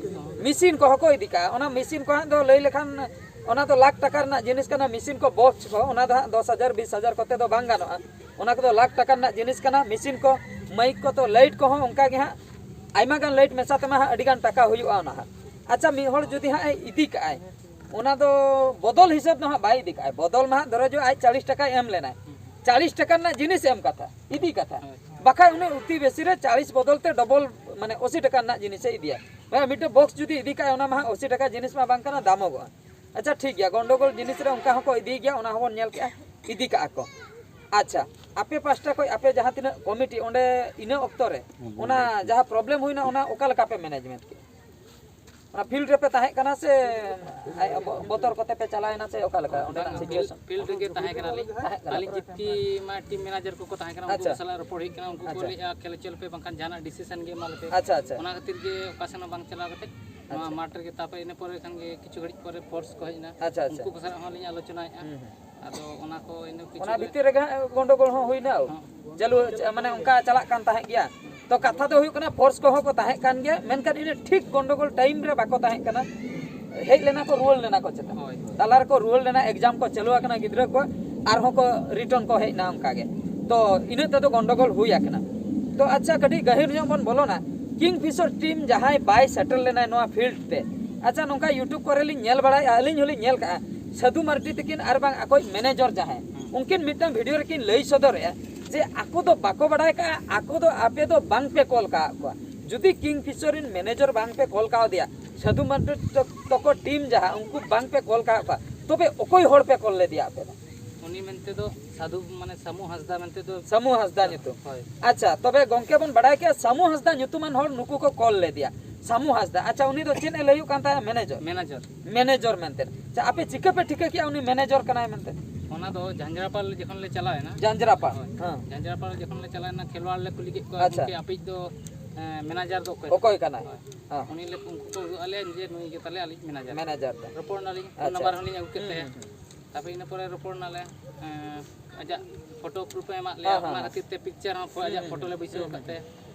ᱢᱮᱥᱤᱱ ᱠᱚᱦᱚᱸ ᱠᱚ ᱤᱫᱤ ᱠᱟᱜᱼᱟ᱾ ᱚᱱᱟ ᱢᱮᱥᱤᱱ ᱠᱚ ᱦᱟᱸᱜ ᱫᱚ ᱞᱟᱹᱭ ᱞᱮᱠᱷᱟᱱ ᱚᱱᱟ ᱫᱚ ᱞᱟᱠᱷ ᱴᱟᱠᱟ ᱨᱮᱱᱟᱜ ᱡᱤᱱᱤᱥ ᱠᱟᱱᱟ᱾ ᱢᱮᱥᱤᱱ ᱠᱚ, ᱵᱚᱠᱥ ᱠᱚ, ᱚᱱᱟ ᱫᱚ ᱦᱟᱸᱜ ᱫᱚᱥ ᱦᱟᱡᱟᱨ ᱵᱤᱥ ᱦᱟᱡᱟᱨ ᱠᱚᱛᱮ ᱫᱚ ᱵᱟᱝ ᱜᱟᱱᱚᱜᱼᱟ᱾ ᱚᱱᱟ ᱠᱚᱫᱚ ᱞᱟᱠᱷ ᱴᱟᱠᱟ ᱨᱮᱱᱟᱜ ᱡᱤᱱᱤᱥ ᱠᱟᱱᱟ᱾ ᱢᱮᱥᱤᱱ ᱠᱚ, ᱢᱟᱭᱤᱠ ᱠᱚ, ᱛᱚ ᱞᱟᱭᱤᱴ ᱠᱚᱦᱚᱸ ᱚᱱᱠᱟ ᱜᱮ ᱦᱟᱸᱜ ᱟᱭᱢᱟ ᱜᱟᱱ ᱞᱟᱭᱤᱴ ᱢᱮᱥᱟ ᱛᱮᱢᱟ ᱦᱟᱸᱜ ᱟᱹᱰᱤ ᱜᱟᱱ ᱴᱟᱠᱟ ᱦᱩᱭᱩᱜᱼᱟ ᱚᱱᱟ ᱦᱟᱸᱜ᱾ ᱟᱪᱪᱷᱟ, ᱢᱤᱫ ᱦᱚᱲ ᱡᱩᱫᱤ ᱦᱟᱸᱜ ᱮ ᱤᱫᱤ ᱠᱟᱜᱼᱟᱭ, ᱚᱱᱟ ᱫᱚ ᱵᱚᱫᱚᱞ ᱦᱤᱥᱟᱹᱵ ᱫᱚ ᱦᱟᱸᱜ ᱵᱟᱭ ᱤᱫᱤ ᱠᱟᱜᱼᱟᱭ᱾ ᱵᱚᱫᱚᱞ ᱢᱟ ᱦᱟᱸᱜ ᱫᱷᱚᱨᱚ ᱡᱚ ᱟᱡ ᱪᱟᱞᱤᱥ ᱴᱟᱠᱟᱭ ᱮᱢ ᱞᱮᱱᱟᱭ, ᱪᱟᱞᱤᱥ ᱴᱟᱠᱟ ᱨᱮᱱᱟᱜ ᱡᱤᱱᱤᱥ ᱮᱢ ᱠᱟᱛᱷᱟ, ᱤᱫᱤ ᱠᱟᱛᱷᱟ᱾ ᱦᱳᱭ᱾ ᱵᱟᱠᱷᱟᱡ ᱩᱱᱤ ᱚᱛᱤ ᱵᱮᱥᱤ ᱨᱮ ᱪᱟᱞᱤᱥ ᱵᱚᱫᱚᱞ ᱛᱮ ᱰᱚᱵᱚᱞ, ᱢᱟᱱᱮ ᱟᱥᱤ ᱴᱟᱠᱟ ᱨᱮᱱᱟᱜ ᱡᱤᱱᱤᱥᱮ ᱤᱫᱤᱭᱟ᱾ ᱦᱮᱸ, ᱢᱤᱫᱴᱮᱡ ᱵᱚᱠᱥ ᱡᱩᱫᱤ ᱤᱫᱤ ᱠᱟᱜᱼᱟᱭ, ᱚᱱᱟ ᱢᱟ ᱦᱟᱸᱜ ᱟᱥᱤ ᱴᱟᱠᱟ ᱡᱤᱱᱤᱥ ᱢᱟ ᱵᱟᱝ ᱠᱟᱱᱟ, ᱫᱟᱢᱚᱜᱚᱜᱼᱟ᱾ ᱟᱪᱪᱷᱟ, ᱴᱷᱤᱠ ᱜᱮᱭᱟ, ᱜᱚᱱᱰᱚᱜᱳᱞ ᱡᱤᱱᱤᱥ ᱨᱮ ᱚᱱᱠᱟ ᱦᱚᱸᱠᱚ ᱤᱫᱤᱭ ᱜᱮᱭᱟ, ᱚᱱᱟ ᱦᱚᱸᱵᱚᱱ ᱧᱮᱞ ᱠᱮᱜᱼᱟ, ᱤᱫᱤ ᱠᱟᱜᱼᱟ ᱠᱚ᱾ ᱟᱪᱪᱷᱟ, ᱟᱯᱮ ᱯᱟᱥᱴᱟ ᱠᱷᱚᱡ ᱟᱯᱮ ᱡᱟᱦᱟᱸ ᱛᱤᱱᱟᱹᱜ ᱠᱚᱢᱤᱴᱤ ᱚᱸᱰᱮ ᱤᱱᱟᱹ ᱚᱠᱛᱚ ᱨᱮ ᱚᱱᱟ ᱡᱟᱦᱟᱸ ᱯᱨᱚᱵᱞᱮᱢ ᱦᱩᱭᱱᱟ, ᱚᱱᱟ ᱚᱠᱟ ᱞᱮᱠᱟ ᱯᱮ ᱢᱮᱱᱮᱡᱢᱮᱱᱴ ᱠᱮᱜᱼᱟ? ᱚᱱᱟ ᱯᱷᱤᱞᱰ ᱨᱮᱯᱮ ᱛᱟᱦᱮᱸ ᱠᱟᱱᱟ ᱥᱮ ᱟᱭ-, ᱵᱚ-, ᱵᱚᱛᱚᱨ ᱠᱚᱛᱮ ᱯᱮ ᱪᱟᱞᱟᱣᱮᱱᱟ ᱥᱮ ᱚᱠᱟ ᱞᱮᱠᱟ ᱚᱸᱰᱮᱱᱟᱜ ᱵᱟᱝ, ᱥᱤᱪᱩᱭᱮᱥᱚᱱ? ᱯᱷᱤᱞᱰ ᱨᱮᱜᱮ ᱛᱟᱦᱮᱸ ᱠᱟᱱᱟᱞᱤᱧ᱾ ᱛᱟᱦᱮᱸ ᱠᱟᱱᱟ ᱟᱹᱞᱤᱧ ᱯᱮ? ᱡᱤᱛᱠᱤ ᱢᱟ ᱴᱤᱢ ᱢᱮᱱᱮᱡᱟᱨ ᱠᱚᱠᱚ ᱛᱟᱦᱮᱸ ᱠᱟᱱᱟ, ᱩᱱᱠᱩ ᱟᱪᱪᱷᱟ᱾ ᱠᱚ ᱥᱟᱞᱟᱜ ᱨᱚᱯᱚᱲ ᱦᱩᱭ ᱠᱟᱱᱟ, ᱩᱱᱠᱩ ᱠᱚ ᱟᱪᱪᱷᱟ᱾ ᱞᱟᱹᱭᱮᱫᱼᱟ ᱠᱷᱮᱞ ᱪᱮᱫ ᱯᱮ ᱵᱟᱝᱠᱷᱟᱱ ᱡᱟᱦᱟᱱᱟᱜ ᱰᱤᱥᱤᱥᱮᱱ ᱜᱮ ᱮᱢᱟ ᱞᱮᱯᱮ᱾ ᱟᱪᱪᱷᱟ, ᱟᱪᱪᱷᱟ᱾ ᱚᱱᱟ ᱠᱷᱟᱹᱛᱤᱨ ᱜᱮ ᱚᱠᱟ ᱥᱮᱱ ᱦᱚᱸ ᱵᱟᱝ ᱪᱟᱞᱟᱣ ᱠᱟᱛᱮ ᱱᱚᱣᱟ ᱟᱪᱪᱷᱟ᱾ ᱢᱟᱴᱷ ᱨᱮᱜᱮ, ᱛᱟᱨᱯᱚᱨᱮ ᱤᱱᱟᱹ ᱯᱚᱨᱮ ᱠᱷᱟᱱ ᱜᱮ ᱠᱤᱪᱷᱩ ᱜᱷᱟᱹᱲᱤᱡ ᱯᱚᱨᱮ ᱯᱷᱳᱨᱥ ᱠᱚ ᱦᱮᱡ ᱮᱱᱟ, ᱟᱪᱪᱷᱟ, ᱟᱪᱪᱷᱟ᱾ ᱩᱱᱠᱩ ᱠᱚ ᱥᱟᱞᱟᱜ ᱦᱚᱸ ᱞᱤᱧ ᱟᱞᱳᱪᱚᱱᱟᱭᱮᱫᱼᱟ᱾ ᱦᱩᱸ, ᱦᱩᱸ᱾ ᱟᱫᱚ ᱚᱱᱟ ᱠᱚ ᱤᱱᱟᱹ ᱠᱤᱪᱷᱩ ᱚᱱᱟ ᱜᱟᱱ ᱵᱷᱤᱛᱤᱨ ᱨᱮᱜᱮ ᱦᱟᱸᱜ ᱜᱚᱱᱰᱚᱜᱳᱞ ᱦᱚᱸ ᱦᱩᱭᱱᱟ᱾ ᱦᱚᱸ᱾ ᱪᱟᱹᱞᱩ ᱪᱟ-, ᱢᱟᱱᱮ ᱚᱱᱠᱟ ᱪᱟᱞᱟᱜ ᱠᱟᱱ ᱛᱟᱦᱮᱸᱫ ᱜᱮᱭᱟ᱾ ᱛᱚ ᱠᱟᱛᱷᱟ ᱫᱚ ᱦᱩᱭᱩᱜ ᱠᱟᱱᱟ, ᱯᱷᱳᱨᱥ ᱠᱚᱦᱚᱸ ᱠᱚ ᱛᱟᱦᱮᱸ ᱠᱟᱱ ᱜᱮᱭᱟ, ᱢᱮᱱᱠᱷᱟᱱ ᱤᱱᱟᱹ ᱴᱷᱤᱠ ᱜᱚᱱᱰᱚᱜᱳᱞ ᱴᱟᱭᱤᱢ ᱨᱮ ᱵᱟᱠᱚ ᱛᱟᱦᱮᱸ ᱠᱟᱱᱟ᱾ ᱦᱮᱡ ᱞᱮᱱᱟ ᱠᱚ, ᱨᱩᱣᱟᱹᱲ ᱞᱮᱱᱟ ᱠᱚ ᱪᱮᱛᱟ᱾ ᱦᱳᱭ, ᱦᱳᱭ᱾ ᱛᱟᱞᱟ ᱨᱮᱠᱚ ᱨᱩᱣᱟᱹᱲ ᱞᱮᱱᱟ, ᱮᱠᱡᱟᱢ ᱠᱚ ᱪᱟᱹᱞᱩ ᱟᱠᱟᱱᱟ ᱜᱤᱫᱽᱨᱟᱹ ᱠᱚ, ᱟᱨᱦᱚᱸ ᱠᱚ ᱨᱤᱴᱟᱨᱱ ᱠᱚ ᱦᱮᱡ ᱮᱱᱟ ᱚᱱᱠᱟ ᱜᱮ᱾ ᱛᱚ ᱤᱱᱟᱹᱜ ᱛᱮᱫᱚ ᱜᱚᱱᱰᱚᱜᱳᱞ ᱦᱩᱭ ᱟᱠᱟᱱᱟ᱾ ᱛᱚ ᱟᱪᱪᱷᱟ, ᱠᱟᱹᱴᱤᱡ ᱜᱟᱹᱦᱤᱨ ᱧᱚᱜ ᱵᱚᱱ ᱵᱚᱞᱚᱱᱟ᱾ ᱠᱤᱝ ᱯᱷᱤᱥᱚᱨ ᱴᱤᱢ ᱡᱟᱦᱟᱸᱭ ᱵᱟᱭ ᱥᱮᱴᱮᱨ ᱞᱮᱱᱟᱭ ᱱᱚᱣᱟ ᱯᱷᱤᱞᱰ ᱛᱮ᱾ ᱟᱪᱪᱷᱟ, ᱱᱚᱝᱠᱟ YouTube ᱠᱚᱨᱮ ᱞᱤᱧ ᱧᱮᱞ ᱵᱟᱲᱟᱭᱟ, ᱟᱹᱞᱤᱧ ᱦᱚᱸᱞᱤᱧ ᱧᱮᱞ ᱠᱟᱜᱼᱟ, ᱥᱟᱹᱫᱷᱩ ᱢᱟᱨᱰᱤ ᱛᱟᱹᱠᱤᱱ ᱟᱨ ᱵᱟᱝ ᱟᱠᱚᱭᱤᱡ ᱢᱮᱱᱮᱡᱚᱨ ᱡᱟᱦᱟᱸᱭ, ᱩᱱᱠᱤᱱ ᱢᱤᱫᱴᱟᱝ ᱵᱷᱤᱰᱤᱭᱳ ᱨᱮᱠᱤᱱ ᱞᱟᱹᱭ ᱥᱚᱫᱚᱨᱮᱜᱼᱟ ᱡᱮ ᱟᱠᱚ ᱫᱚ ᱵᱟᱠᱚ ᱵᱟᱲᱟᱭ ᱠᱟᱜᱼᱟ, ᱟᱠᱚ ᱫᱚ ᱟᱯᱮ ᱫᱚ ᱵᱟᱝ ᱯᱮ ᱠᱚᱞ ᱠᱟᱜ ᱠᱚᱣᱟ᱾ ᱡᱩᱫᱤ ᱠᱤᱝ ᱯᱷᱤᱥᱚᱨ ᱨᱮᱱ ᱢᱮᱱᱮᱡᱚᱨ ᱵᱟᱝ ᱯᱮ ᱠᱚᱞ ᱠᱟᱣᱫᱮᱭᱟ, ᱥᱟᱹᱫᱷᱩ ᱢᱟᱨᱰᱤ ᱛᱚ-, ᱛᱚᱠᱚ ᱴᱤᱢ ᱡᱟᱦᱟᱸ, ᱩᱱᱠᱩ ᱵᱟᱝ ᱯᱮ ᱠᱚᱞ ᱠᱟᱜ ᱠᱚᱣᱟ, ᱛᱚᱵᱮ ᱚᱠᱚᱭ ᱦᱚᱲ ᱯᱮ ᱠᱚᱞ ᱞᱮᱫᱮᱭᱟ ᱟᱯᱮ ᱫᱚ? ᱩᱱᱤ ᱢᱮᱱᱛᱮ ᱫᱚ ᱥᱟᱹᱫᱷᱩ, ᱢᱟᱱᱮ ᱥᱟᱹᱢᱩ ᱦᱟᱸᱥᱫᱟ ᱢᱮᱱᱛᱮ ᱫᱚ᱾ ᱥᱟᱹᱢᱩ ᱦᱟᱸᱥᱫᱟ ᱧᱩᱛᱩᱢ᱾ ᱦᱳᱭ᱾ ᱟᱪᱪᱷᱟ, ᱛᱚᱵᱮ ᱜᱚᱝᱠᱮ ᱵᱚᱱ ᱵᱟᱲᱟᱭ ᱠᱮᱜᱼᱟ, ᱥᱟᱹᱢᱩ ᱦᱟᱸᱥᱫᱟ ᱧᱩᱛᱩᱢᱟᱱ ᱦᱚᱲ ᱱᱩᱠᱩ ᱠᱚ ᱠᱚᱞ ᱞᱮᱫᱮᱭᱟ, ᱥᱟᱹᱢᱩ ᱦᱟᱸᱥᱫᱟ᱾ ᱟᱪᱪᱷᱟ, ᱩᱱᱤ ᱫᱚ ᱪᱮᱫ ᱮ ᱞᱟᱹᱭ ᱦᱩᱭᱩᱜ ᱠᱟᱱ ᱛᱟᱦᱮᱸᱫ? ᱢᱮᱱᱮᱡᱚᱨ᱾ ᱢᱮᱱᱮᱡᱚᱨ᱾ ᱢᱮᱱᱮᱡᱚᱨ ᱢᱮᱱᱛᱮ᱾ ᱟᱪᱪᱷᱟ, ᱟᱯᱮ ᱪᱤᱠᱟᱹ ᱯᱮ ᱴᱷᱤᱠᱟᱹ ᱠᱮᱜᱼᱟ ᱩᱱᱤ ᱢᱮᱱᱮᱡᱚᱨ ᱠᱟᱱᱟᱭ ᱢᱮᱱᱛᱮ? ᱚᱱᱟ ᱫᱚ ᱡᱷᱟᱸᱡᱽᱨᱟᱯᱟᱞ ᱡᱚᱠᱷᱚᱱ ᱞᱮ ᱪᱟᱞᱟᱣ ᱮᱱᱟ᱾ ᱡᱷᱟᱸᱡᱽᱨᱟᱯᱟᱞ᱾ ᱦᱳᱭ᱾ ᱦᱮᱸ᱾ ᱡᱷᱟᱸᱡᱽᱨᱟᱯᱟᱞ ᱡᱚᱠᱷᱚᱱ ᱞᱮ ᱪᱟᱞᱟᱣ ᱮᱱᱟ, ᱠᱷᱮᱞᱣᱟᱲ ᱞᱮ ᱠᱩᱞᱤ ᱠᱮᱫ ᱠᱚᱣᱟ, ᱟᱪᱪᱷᱟ᱾ "ᱜᱚᱢᱠᱮ, ᱟᱯᱮᱭᱤᱡ ᱫᱚ, ᱮᱸ, ᱢᱮᱱᱮᱡᱟᱨ ᱫᱚ ᱚᱠᱚᱭ?" ᱚᱠᱚᱭ ᱠᱟᱱᱟᱭ? ᱦᱳᱭ᱾ ᱦᱮᱸ᱾ ᱩᱱᱤ ᱞᱮ, ᱩᱱᱠᱩ ᱠᱚ ᱩᱫᱩᱜ ᱟᱞᱮᱭᱟ, ᱡᱮ ᱱᱩᱭ ᱜᱮ ᱛᱟᱞᱮ ᱟᱞᱮᱭᱤᱡ ᱢᱮᱱᱮᱡᱟᱨ᱾ ᱢᱮᱱᱮᱡᱟᱨ ᱫᱚ᱾ ᱨᱚᱯᱚᱲ ᱱᱟᱞᱤᱧ, ᱯᱷᱳᱱ ᱟᱪᱪᱷᱟ᱾ ᱱᱟᱢᱵᱟᱨ ᱦᱚᱸᱞᱤᱧ ᱟᱹᱜᱩ ᱠᱮᱫ ᱦᱩᱸ, ᱛᱟᱭᱟ᱾ ᱦᱩᱸ, ᱦᱩᱸ᱾ ᱛᱟᱯᱚᱨᱮ ᱤᱱᱟᱹ ᱯᱚᱨᱮ ᱨᱚᱯᱚᱲ ᱱᱟᱞᱮ, ᱮᱸ, ᱟᱡᱟᱜ ᱯᱷᱳᱴᱳ ᱯᱨᱩᱯᱷ ᱮ ᱮᱢᱟᱫ ᱞᱮᱭᱟ, ᱦᱮᱸ, ᱦᱮᱸ, ᱚᱱᱟ ᱦᱮᱸ᱾ ᱠᱷᱟᱹᱛᱤᱨ ᱛᱮ ᱯᱤᱠᱪᱟᱨ ᱦᱚᱸ ᱯᱷᱳ-, ᱟᱡᱟᱜ ᱦᱩᱸ, ᱯᱷᱳᱴᱳ ᱦᱩᱸ, ᱞᱮ ᱵᱟᱹᱭᱥᱟᱹᱣ ᱦᱩᱸ, ᱟᱠᱟᱫ ᱦᱩᱸ᱾ ᱛᱟᱭᱟ᱾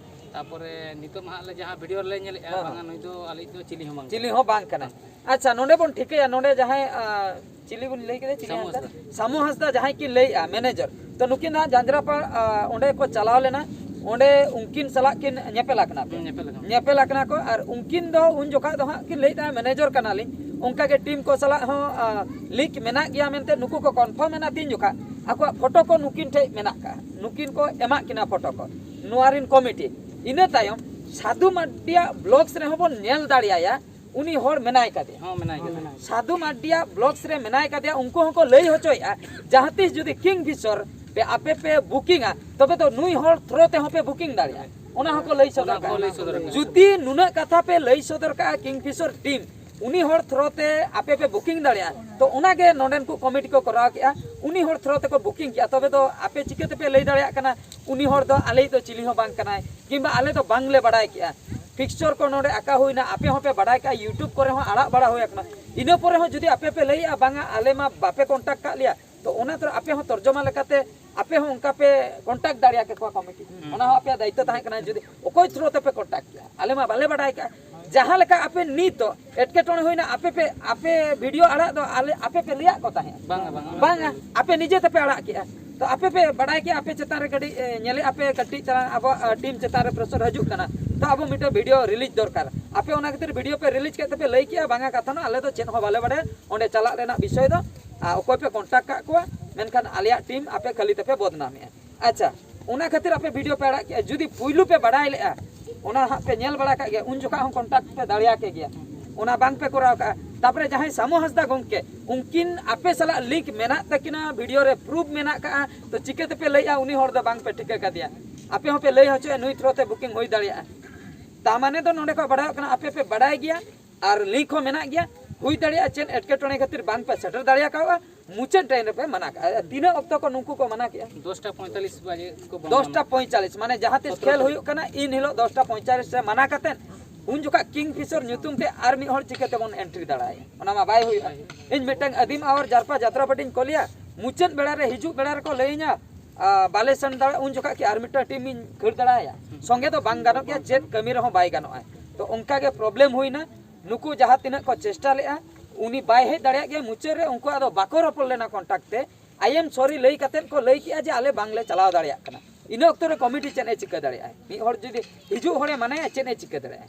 ᱛᱟᱯᱚᱨᱮ ᱱᱤᱛᱚᱜ ᱢᱟ ᱦᱟᱸᱜ ᱞᱮ ᱡᱟᱦᱟᱸ ᱵᱷᱤᱰᱤᱭᱳ ᱨᱮᱞᱮ ᱧᱮᱞᱮᱫᱼᱟ, ᱦᱮᱸ, ᱦᱮᱸ᱾ ᱵᱟᱝᱟ, ᱱᱩᱭ ᱫᱚ ᱟᱞᱮᱭᱤᱡ ᱫᱚ ᱪᱤᱞᱤ ᱦᱚᱸ ᱵᱟᱝ ᱪᱤᱞᱤ ᱠᱟᱱᱟ᱾ ᱦᱚᱸ ᱵᱟᱝ ᱠᱟᱱᱟᱭ᱾ ᱟᱪᱪᱷᱟ, ᱱᱚᱰᱮ ᱵᱚᱱ ᱴᱷᱤᱠᱟᱹᱭᱟ, ᱱᱚᱰᱮ ᱡᱟᱦᱟᱸᱭ, ᱟᱸ, ᱪᱤᱞᱤ ᱵᱚᱱ ᱞᱟᱹᱭ ᱠᱮᱫᱟ? ᱪᱤᱞᱤ ᱥᱟᱹᱢᱩ ᱦᱟᱸᱥᱫᱟ? ᱦᱟᱸᱥᱫᱟ᱾ ᱥᱟᱹᱢᱩ ᱦᱟᱸᱥᱫᱟ ᱡᱟᱦᱟᱸᱭ ᱠᱤᱱ ᱞᱟᱹᱭᱮᱜᱼᱟ, ᱢᱮᱱᱮᱡᱚᱨ᱾ ᱛᱚ, ᱱᱩᱠᱤᱱ ᱫᱚ ᱦᱟᱸᱜ ᱡᱟᱸᱡᱽᱨᱟᱯᱟᱲ, ᱟᱸ, ᱚᱸᱰᱮ ᱠᱚ ᱪᱟᱞᱟᱣ ᱞᱮᱱᱟ, ᱚᱸᱰᱮ ᱩᱱᱠᱤᱱ ᱥᱟᱞᱟᱜ ᱠᱤᱱ ᱧᱮᱯᱮᱞ ᱟᱠᱟᱱᱟ ᱯᱮ᱾ ᱦᱩᱸ, ᱧᱮᱯᱮᱞ ᱟᱠᱟᱱᱟ᱾ ᱧᱮᱯᱮᱞ ᱟᱠᱟᱱᱟ ᱠᱚ, ᱟᱨ ᱩᱱᱠᱤᱱ ᱫᱚ ᱩᱱ ᱡᱚᱠᱷᱟᱜ ᱫᱚ ᱦᱟᱸᱜ ᱠᱤᱱ ᱞᱟᱹᱭᱮᱫ ᱛᱟᱦᱮᱸᱫ, "ᱢᱮᱱᱮᱡᱚᱨ ᱠᱟᱱᱟᱞᱤᱧ", ᱚᱱᱠᱟ ᱜᱮ ᱴᱤᱢ ᱠᱚ ᱥᱟᱞᱟᱜ ᱦᱚᱸ, ᱟᱸ, ᱞᱤᱠ ᱢᱮᱱᱟᱜ ᱜᱮᱭᱟ ᱢᱮᱱᱛᱮ ᱱᱩᱠᱩ ᱠᱚ ᱠᱚᱱᱯᱷᱟᱨᱢ ᱮᱱᱟ᱾ ᱛᱤᱱ ᱡᱚᱠᱷᱟᱜ ᱟᱠᱚᱣᱟᱜ ᱯᱷᱳᱴᱳ ᱠᱚ ᱱᱩᱠᱤᱱ ᱴᱷᱮᱡ ᱢᱮᱱᱟᱜ ᱠᱟᱜᱼᱟ, ᱱᱩᱠᱤᱱ ᱠᱚ ᱮᱢᱟᱜ ᱠᱤᱱᱟ ᱯᱷᱳᱴᱳ ᱠᱚ, ᱱᱚᱣᱟ ᱨᱤᱱ ᱠᱚᱢᱤᱴᱤ᱾ ᱤᱱᱟᱹ ᱛᱟᱭᱚᱢ ᱥᱟᱹᱫᱷᱩ ᱢᱟᱨᱰᱤᱭᱟᱜ ᱵᱞᱚᱜᱥ ᱨᱮᱦᱚᱸ ᱵᱚᱱ ᱧᱮᱞ ᱫᱟᱲᱮᱭᱟᱭᱟ, ᱩᱱᱤ ᱦᱚᱲ ᱢᱮᱱᱟᱭ ᱠᱟᱫᱮᱭᱟ᱾ ᱦᱚᱸ, ᱢᱮᱱᱟᱭ ᱠᱟᱫᱮᱭᱟ᱾ ᱥᱟᱹᱫᱷᱩ ᱢᱟᱨᱰᱤᱭᱟᱜ ᱵᱞᱚᱜᱥ ᱨᱮ ᱢᱮᱱᱟᱭ ᱠᱟᱫᱮᱭᱟ, ᱩᱱᱠᱩ ᱦᱚᱸᱠᱚ ᱞᱟᱹᱭ ᱦᱚᱪᱚᱭᱮᱫᱼᱟ, ᱡᱟᱦᱟᱸ ᱛᱤᱥ ᱡᱩᱫᱤ ᱠᱤᱝ ᱯᱷᱤᱥᱚᱨ ᱯᱮ ᱟᱯᱮ ᱯᱮ ᱵᱩᱠᱤᱝᱟ, ᱛᱚᱵᱮ ᱫᱚ ᱱᱩᱭ ᱦᱚᱲ ᱛᱷᱨᱳ ᱛᱮᱦᱚᱸ ᱯᱮ ᱵᱩᱠᱤᱝ ᱫᱟᱲᱮᱭᱟᱜᱼᱟ᱾ ᱚᱱᱟ ᱦᱚᱸᱠᱚ ᱞᱟᱹᱭ ᱥᱚᱫᱚᱨ ᱚᱱᱟ ᱦᱚᱸᱠᱚ ᱠᱟᱜᱼᱟ᱾ ᱞᱟᱹᱭ ᱥᱚᱫᱚᱨ ᱠᱟᱜᱼᱟ᱾ ᱡᱩᱫᱤ ᱱᱩᱱᱟᱹᱜ ᱠᱟᱛᱷᱟ ᱯᱮ ᱞᱟᱹᱭ ᱥᱚᱫᱚᱨ ᱠᱟᱜᱼᱟ ᱠᱤᱝ ᱯᱷᱤᱥᱚᱨ ᱴᱤᱢ, ᱩᱱᱤ ᱦᱚᱲ ᱛᱷᱨᱳ ᱛᱮ ᱟᱯᱮ ᱯᱮ ᱵᱩᱠᱤᱝ ᱫᱟᱲᱮᱭᱟᱜᱼᱟ᱾ ᱛᱚ, ᱚᱱᱟ ᱜᱮ ᱱᱚᱰᱮᱱ ᱠᱚ ᱠᱚᱢᱤᱴᱤ ᱠᱚ ᱠᱚᱨᱟᱣ ᱠᱮᱜᱼᱟ, ᱩᱱᱤ ᱦᱚᱲ ᱛᱷᱨᱳ ᱛᱮᱠᱚ ᱵᱩᱠᱤᱝ ᱠᱮᱜᱼᱟ᱾ ᱛᱚᱵᱮ ᱫᱚ ᱟᱯᱮ ᱪᱤᱠᱟᱹ ᱛᱮᱯᱮ ᱞᱟᱹᱭ ᱫᱟᱲᱮᱭᱟᱜ ᱠᱟᱱᱟ ᱩᱱᱤ ᱦᱚᱲ ᱫᱚ ᱟᱞᱮᱭᱤᱡ ᱫᱚ ᱪᱤᱞᱤ ᱦᱚᱸ ᱵᱟᱝ ᱠᱟᱱᱟᱭ, ᱠᱤᱝᱵᱟ ᱟᱞᱮ ᱫᱚ ᱵᱟᱝᱞᱮ ᱵᱟᱲᱟᱭ ᱠᱮᱜᱼᱟ? ᱯᱤᱠᱪᱚᱨ ᱠᱚ ᱱᱚᱰᱮ ᱟᱸᱠᱟ ᱦᱩᱭᱱᱟ, ᱟᱯᱮ ᱦᱚᱸᱯᱮ ᱵᱟᱲᱟᱭ ᱠᱟᱜᱼᱟ, YouTube ᱠᱚᱨᱮ ᱦᱚᱸ ᱟᱲᱟᱜ ᱵᱟᱲᱟ ᱦᱩᱭ ᱟᱠᱟᱱᱟ᱾ ᱤᱱᱟᱹ ᱯᱚᱨᱮ ᱦᱚᱸ ᱡᱩᱫᱤ ᱟᱯᱮ ᱯᱮ ᱞᱟᱹᱭᱮᱜᱼᱟ, "ᱵᱟᱝᱟ, ᱟᱞᱮ ᱢᱟ ᱵᱟᱯᱮ ᱠᱚᱱᱴᱟᱠᱴ ᱠᱟᱜ ᱞᱮᱭᱟ", ᱛᱚ ᱚᱱᱟ ᱛᱚ ᱟᱯᱮ ᱦᱚᱸ ᱛᱚᱨᱡᱚᱢᱟ ᱞᱮᱠᱟᱛᱮ ᱟᱯᱮ ᱦᱚᱸ ᱚᱱᱠᱟ ᱯᱮ ᱠᱚᱱᱴᱟᱠᱴ ᱫᱟᱲᱮᱭᱟ ᱠᱮᱠᱚᱣᱟ ᱠᱚᱢᱤᱴᱤ᱾ ᱦᱩᱸ᱾ ᱚᱱᱟ ᱦᱚᱸ ᱟᱯᱮᱭᱟᱜ ᱫᱟᱭᱤᱛᱛᱚ ᱛᱟᱦᱮᱸ ᱠᱟᱱᱟ, ᱡᱩᱫᱤ ᱚᱠᱚᱭ ᱛᱷᱨᱳ ᱛᱮᱯᱮ ᱠᱚᱱᱴᱟᱠᱴ ᱠᱮᱜᱼᱟ, ᱟᱞᱮ ᱢᱟ ᱵᱟᱞᱮ ᱵᱟᱰᱟᱭ ᱠᱟᱜᱼᱟ᱾ ᱡᱟᱦᱟᱸ ᱞᱮᱠᱟ ᱟᱯᱮ ᱱᱤᱛᱚᱜ ᱮᱴᱠᱮᱴᱚᱬᱮ ᱦᱩᱭᱱᱟ, ᱟᱯᱮ ᱯᱮ, ᱟᱯᱮ ᱵᱷᱤᱰᱤᱭᱳ ᱟᱲᱟᱜ ᱫᱚ ᱟᱞᱮ, ᱟᱯᱮ ᱯᱮ ᱞᱟᱹᱭᱟᱫ ᱠᱚ ᱛᱟᱦᱮᱸᱫ? ᱵᱟᱝᱟ, ᱵᱟᱝᱟ᱾ ᱵᱟᱝᱟ, ᱟᱯᱮ ᱱᱤᱡᱮ ᱛᱮᱯᱮ ᱟᱲᱟᱜ ᱠᱮᱜᱼᱟ᱾ ᱛᱚ ᱟᱯᱮ ᱯᱮ ᱵᱟᱰᱟᱭ ᱠᱮᱜᱼᱟ, ᱟᱯᱮ ᱪᱮᱛᱟᱱ ᱨᱮ ᱠᱟᱹᱴᱤᱡ, ᱮ, ᱧᱮᱞᱮᱫᱼᱟ ᱯᱮ ᱠᱟᱹᱴᱤᱡ ᱛᱟᱞᱟᱝ ᱟᱵᱚᱣᱟᱜ, ᱟ, ᱴᱤᱢ ᱪᱮᱛᱟᱱ ᱨᱮ ᱯᱨᱮᱥᱟᱨ ᱦᱤᱡᱩᱜ ᱠᱟᱱᱟ᱾ ᱛᱚ ᱟᱵᱚ ᱢᱤᱫᱴᱮᱱ ᱵᱷᱤᱰᱤᱭᱳ ᱨᱤᱞᱤᱡᱽ ᱫᱚᱨᱠᱟᱨ᱾ ᱟᱯᱮ ᱚᱱᱟ ᱠᱷᱟᱹᱛᱤᱨ ᱵᱷᱤᱰᱤᱭᱳ ᱯᱮ ᱨᱤᱞᱤᱡᱽ ᱠᱮᱫ ᱛᱮᱯᱮ ᱞᱟᱹᱭ ᱠᱮᱜᱼᱟ, ᱵᱟᱝᱟ ᱠᱟᱛᱷᱟ ᱱᱚᱣᱟ, ᱟᱞᱮ ᱫᱚ ᱪᱮᱫ ᱦᱚᱸ ᱵᱟᱞᱮ ᱵᱟᱲᱟᱭᱟ ᱚᱸᱰᱮ ᱪᱟᱞᱟᱜ ᱨᱮᱱᱟᱜ ᱵᱤᱥᱚᱭ ᱫᱚ, ᱟᱨ ᱚᱠᱚᱭ ᱯᱮ ᱠᱚᱱᱴᱟᱠᱴ ᱠᱟᱜ ᱠᱚᱣᱟ, ᱢᱮᱱᱠᱷᱟᱱ ᱟᱞᱮᱭᱟᱜ ᱴᱤᱢ ᱟᱯᱮ ᱠᱷᱟᱹᱞᱤ ᱛᱮᱯᱮ ᱵᱚᱫᱱᱟᱢᱮᱜᱼᱟ᱾ ᱟᱪᱪᱷᱟ, ᱚᱱᱟ ᱠᱷᱟᱹᱛᱤᱨ ᱟᱯᱮ ᱵᱷᱤᱰᱤᱭᱳ ᱯᱮ ᱟᱲᱟᱜ ᱠᱮᱜᱼᱟ, ᱡᱩᱫᱤ ᱯᱩᱭᱞᱩ ᱯᱮ ᱵᱟᱲᱟᱭ ᱞᱮᱜᱼᱟ, ᱚᱱᱟ ᱦᱟᱸᱜ ᱯᱮ ᱧᱮᱞ ᱵᱟᱲᱟ ᱠᱟᱜ ᱜᱮᱭᱟ, ᱩᱱ ᱡᱚᱠᱷᱟᱜ ᱦᱚᱸ ᱠᱚᱱᱴᱟᱠᱴ ᱯᱮ ᱫᱟᱲᱮᱭᱟ ᱠᱮ ᱜᱮᱭᱟ, ᱚᱱᱟ ᱵᱟᱝ ᱯᱮ ᱠᱚᱨᱟᱣ ᱠᱟᱜᱼᱟ᱾ ᱛᱟᱯᱚᱨᱮ ᱡᱟᱦᱟᱸᱭ ᱥᱟᱢᱩ ᱦᱟᱸᱥᱫᱟ ᱜᱚᱢᱠᱮ, ᱩᱱᱠᱤᱱ ᱟᱯᱮ ᱥᱟᱞᱟᱜ ᱞᱤᱝᱠ ᱢᱮᱱᱟᱜ ᱛᱟᱹᱠᱤᱱᱟ, ᱵᱷᱤᱰᱤᱭᱳ ᱨᱮ ᱯᱨᱩᱯᱷ ᱢᱮᱱᱟᱜ ᱠᱟᱜᱼᱟ, ᱛᱚ ᱪᱤᱠᱟᱹ ᱛᱮᱯᱮ ᱞᱟᱹᱭᱮᱜᱼᱟ ᱩᱱᱤ ᱦᱚᱲ ᱫᱚ ᱵᱟᱝ ᱯᱮ ᱴᱷᱤᱠᱟᱹ ᱠᱟᱫᱮᱭᱟ? ᱟᱯᱮ ᱦᱚᱸᱯᱮ ᱞᱟᱹᱭ ᱦᱚᱪᱚᱭᱟ ᱱᱩᱭ ᱛᱷᱨᱳ ᱛᱮ ᱵᱩᱠᱤᱝ ᱦᱩᱭ ᱫᱟᱲᱮᱭᱟᱜᱼᱟ᱾ ᱛᱟ ᱢᱟᱱᱮ ᱫᱚ ᱱᱚᱰᱮ ᱠᱷᱚᱱ ᱵᱟᱲᱟᱭᱚᱜ ᱠᱟᱱᱟ ᱟᱯᱮ ᱯᱮ ᱵᱟᱲᱟᱭ ᱜᱮᱭᱟ ᱟᱨ ᱞᱤᱝᱠ ᱦᱚᱸ ᱢᱮᱱᱟᱜ ᱜᱮᱭᱟ, ᱦᱩᱭ ᱫᱟᱲᱮᱭᱟᱜᱼᱟ ᱪᱮᱫ ᱮᱴᱠᱮᱴᱚᱬᱮ ᱠᱷᱟᱹᱛᱤᱨ ᱵᱟᱝ ᱯᱮ ᱥᱮᱴᱮᱨ ᱫᱟᱲᱮ ᱠᱟᱣᱟ, ᱢᱩᱪᱟᱹᱫ ᱴᱟᱭᱤᱢ ᱨᱮᱯᱮ ᱢᱟᱱᱟ ᱠᱟᱜᱼᱟ᱾ ᱛᱤᱱᱟᱹᱜ ᱚᱠᱛᱚ ᱠᱚ ᱱᱩᱠᱩ ᱠᱚ ᱢᱟᱱᱟ ᱠᱮᱜᱼᱟ? ᱫᱚᱥᱴᱟ ᱯᱚᱸᱭᱛᱟᱞᱤᱥ ᱵᱟᱡᱮ ᱠᱚ ᱵᱚᱱᱫ ᱫᱚᱥᱴᱟ ᱯᱚᱸᱭᱛᱟᱞᱤᱥ, ᱢᱟᱱᱮ ᱡᱟᱦᱟᱸ ᱛᱤᱥ ᱠᱷᱮᱞ ᱦᱩᱭᱩᱜ ᱠᱟᱱᱟ ᱤᱱ ᱦᱤᱞᱳᱜ ᱫᱚᱥᱴᱟ ᱯᱚᱸᱭᱛᱟᱞᱤᱥ ᱨᱮ ᱢᱟᱱᱟ ᱠᱟᱛᱮᱫ, ᱩᱱ ᱡᱚᱠᱷᱟᱜ ᱠᱤᱝ ᱯᱷᱤᱥᱚᱨ ᱧᱩᱛᱩᱢ ᱛᱮ ᱟᱨ ᱢᱤᱫ ᱦᱚᱲ ᱪᱤᱠᱟᱹ ᱛᱮᱵᱚᱱ ᱮᱱᱴᱨᱤ ᱫᱟᱲᱮᱭᱟᱭᱟ? ᱚᱱᱟ ᱢᱟ ᱵᱟᱭ ᱦᱩᱭᱩᱜᱼᱟ᱾ ᱤᱧ ᱢᱤᱫᱴᱟᱝ ᱟᱹᱫᱤᱢ ᱟᱣᱟᱨ ᱡᱟᱨᱯᱟ ᱡᱟᱛᱨᱟ ᱯᱟᱹᱴᱤᱧ ᱠᱚᱞᱮᱭᱟ, ᱢᱩᱪᱟᱹᱫ ᱵᱮᱲᱟ ᱨᱮ ᱦᱤᱡᱩᱜ ᱵᱮᱲᱟ ᱨᱮᱠᱚ ᱞᱟᱹᱭᱟᱹᱧᱟ, ᱟ, ᱵᱟᱞᱮ ᱥᱮᱱ ᱫᱟᱲᱮᱭᱟᱜᱼᱟ, ᱩᱱ ᱡᱚᱠᱷᱟᱜ ᱠᱤ ᱟᱨ ᱢᱤᱫᱴᱟᱝ ᱴᱤᱢ ᱤᱧ ᱠᱷᱟᱹᱲ ᱫᱟᱲᱮᱭᱟᱭᱟ? ᱥᱚᱸᱜᱮ ᱫᱚ ᱵᱟᱝ ᱜᱟᱱᱚᱜ ᱜᱮᱭᱟ, ᱪᱮᱫ ᱠᱟᱹᱢᱤ ᱨᱮᱦᱚᱸ ᱵᱟᱭ ᱜᱟᱱᱚᱜᱼᱟ᱾ ᱛᱚ ᱚᱱᱠᱟ ᱜᱮ ᱯᱨᱚᱵᱞᱮᱢ ᱦᱩᱭᱱᱟ᱾ ᱱᱩᱠᱩ ᱡᱟᱦᱟᱸ ᱛᱤᱱᱟᱹᱜ ᱠᱚ ᱪᱮᱥᱴᱟ ᱞᱮᱜᱼᱟ, ᱩᱱᱤ ᱵᱟᱭ ᱦᱮᱡ ᱫᱟᱲᱮᱭᱟᱜ ᱜᱮᱭᱟ᱾ ᱢᱩᱪᱟᱹᱫ ᱨᱮ ᱩᱱᱠᱩᱣᱟᱜ ᱫᱚ ᱵᱟᱠᱚ ᱨᱚᱯᱚᱲ ᱞᱮᱱᱟ ᱠᱚᱱᱴᱟᱠᱴ ᱛᱮ, ᱟᱭ ᱮᱢ ᱥᱚᱨᱤ ᱞᱟᱹᱭ ᱠᱟᱛᱮᱫ ᱠᱚ ᱞᱟᱹᱭ ᱠᱮᱜᱼᱟ ᱡᱮ ᱟᱞᱮ ᱵᱟᱝᱞᱮ ᱪᱟᱞᱟᱣ ᱫᱟᱲᱮᱭᱟᱜ ᱠᱟᱱᱟ᱾ ᱤᱱᱟᱹ ᱚᱠᱛᱚ ᱨᱮ ᱠᱚᱢᱤᱴᱤ ᱪᱮᱫ ᱮ ᱪᱤᱠᱟᱹ ᱫᱟᱲᱮᱭᱟᱜᱼᱟ? ᱢᱤᱫ ᱦᱚᱲ ᱡᱩᱫᱤ ᱦᱤᱡᱩᱜ ᱦᱚᱲᱮ ᱢᱟᱱᱟᱭᱟ, ᱪᱮᱫ ᱮ ᱪᱤᱠᱟᱹ ᱫᱟᱲᱮᱭᱟᱜᱼᱟ?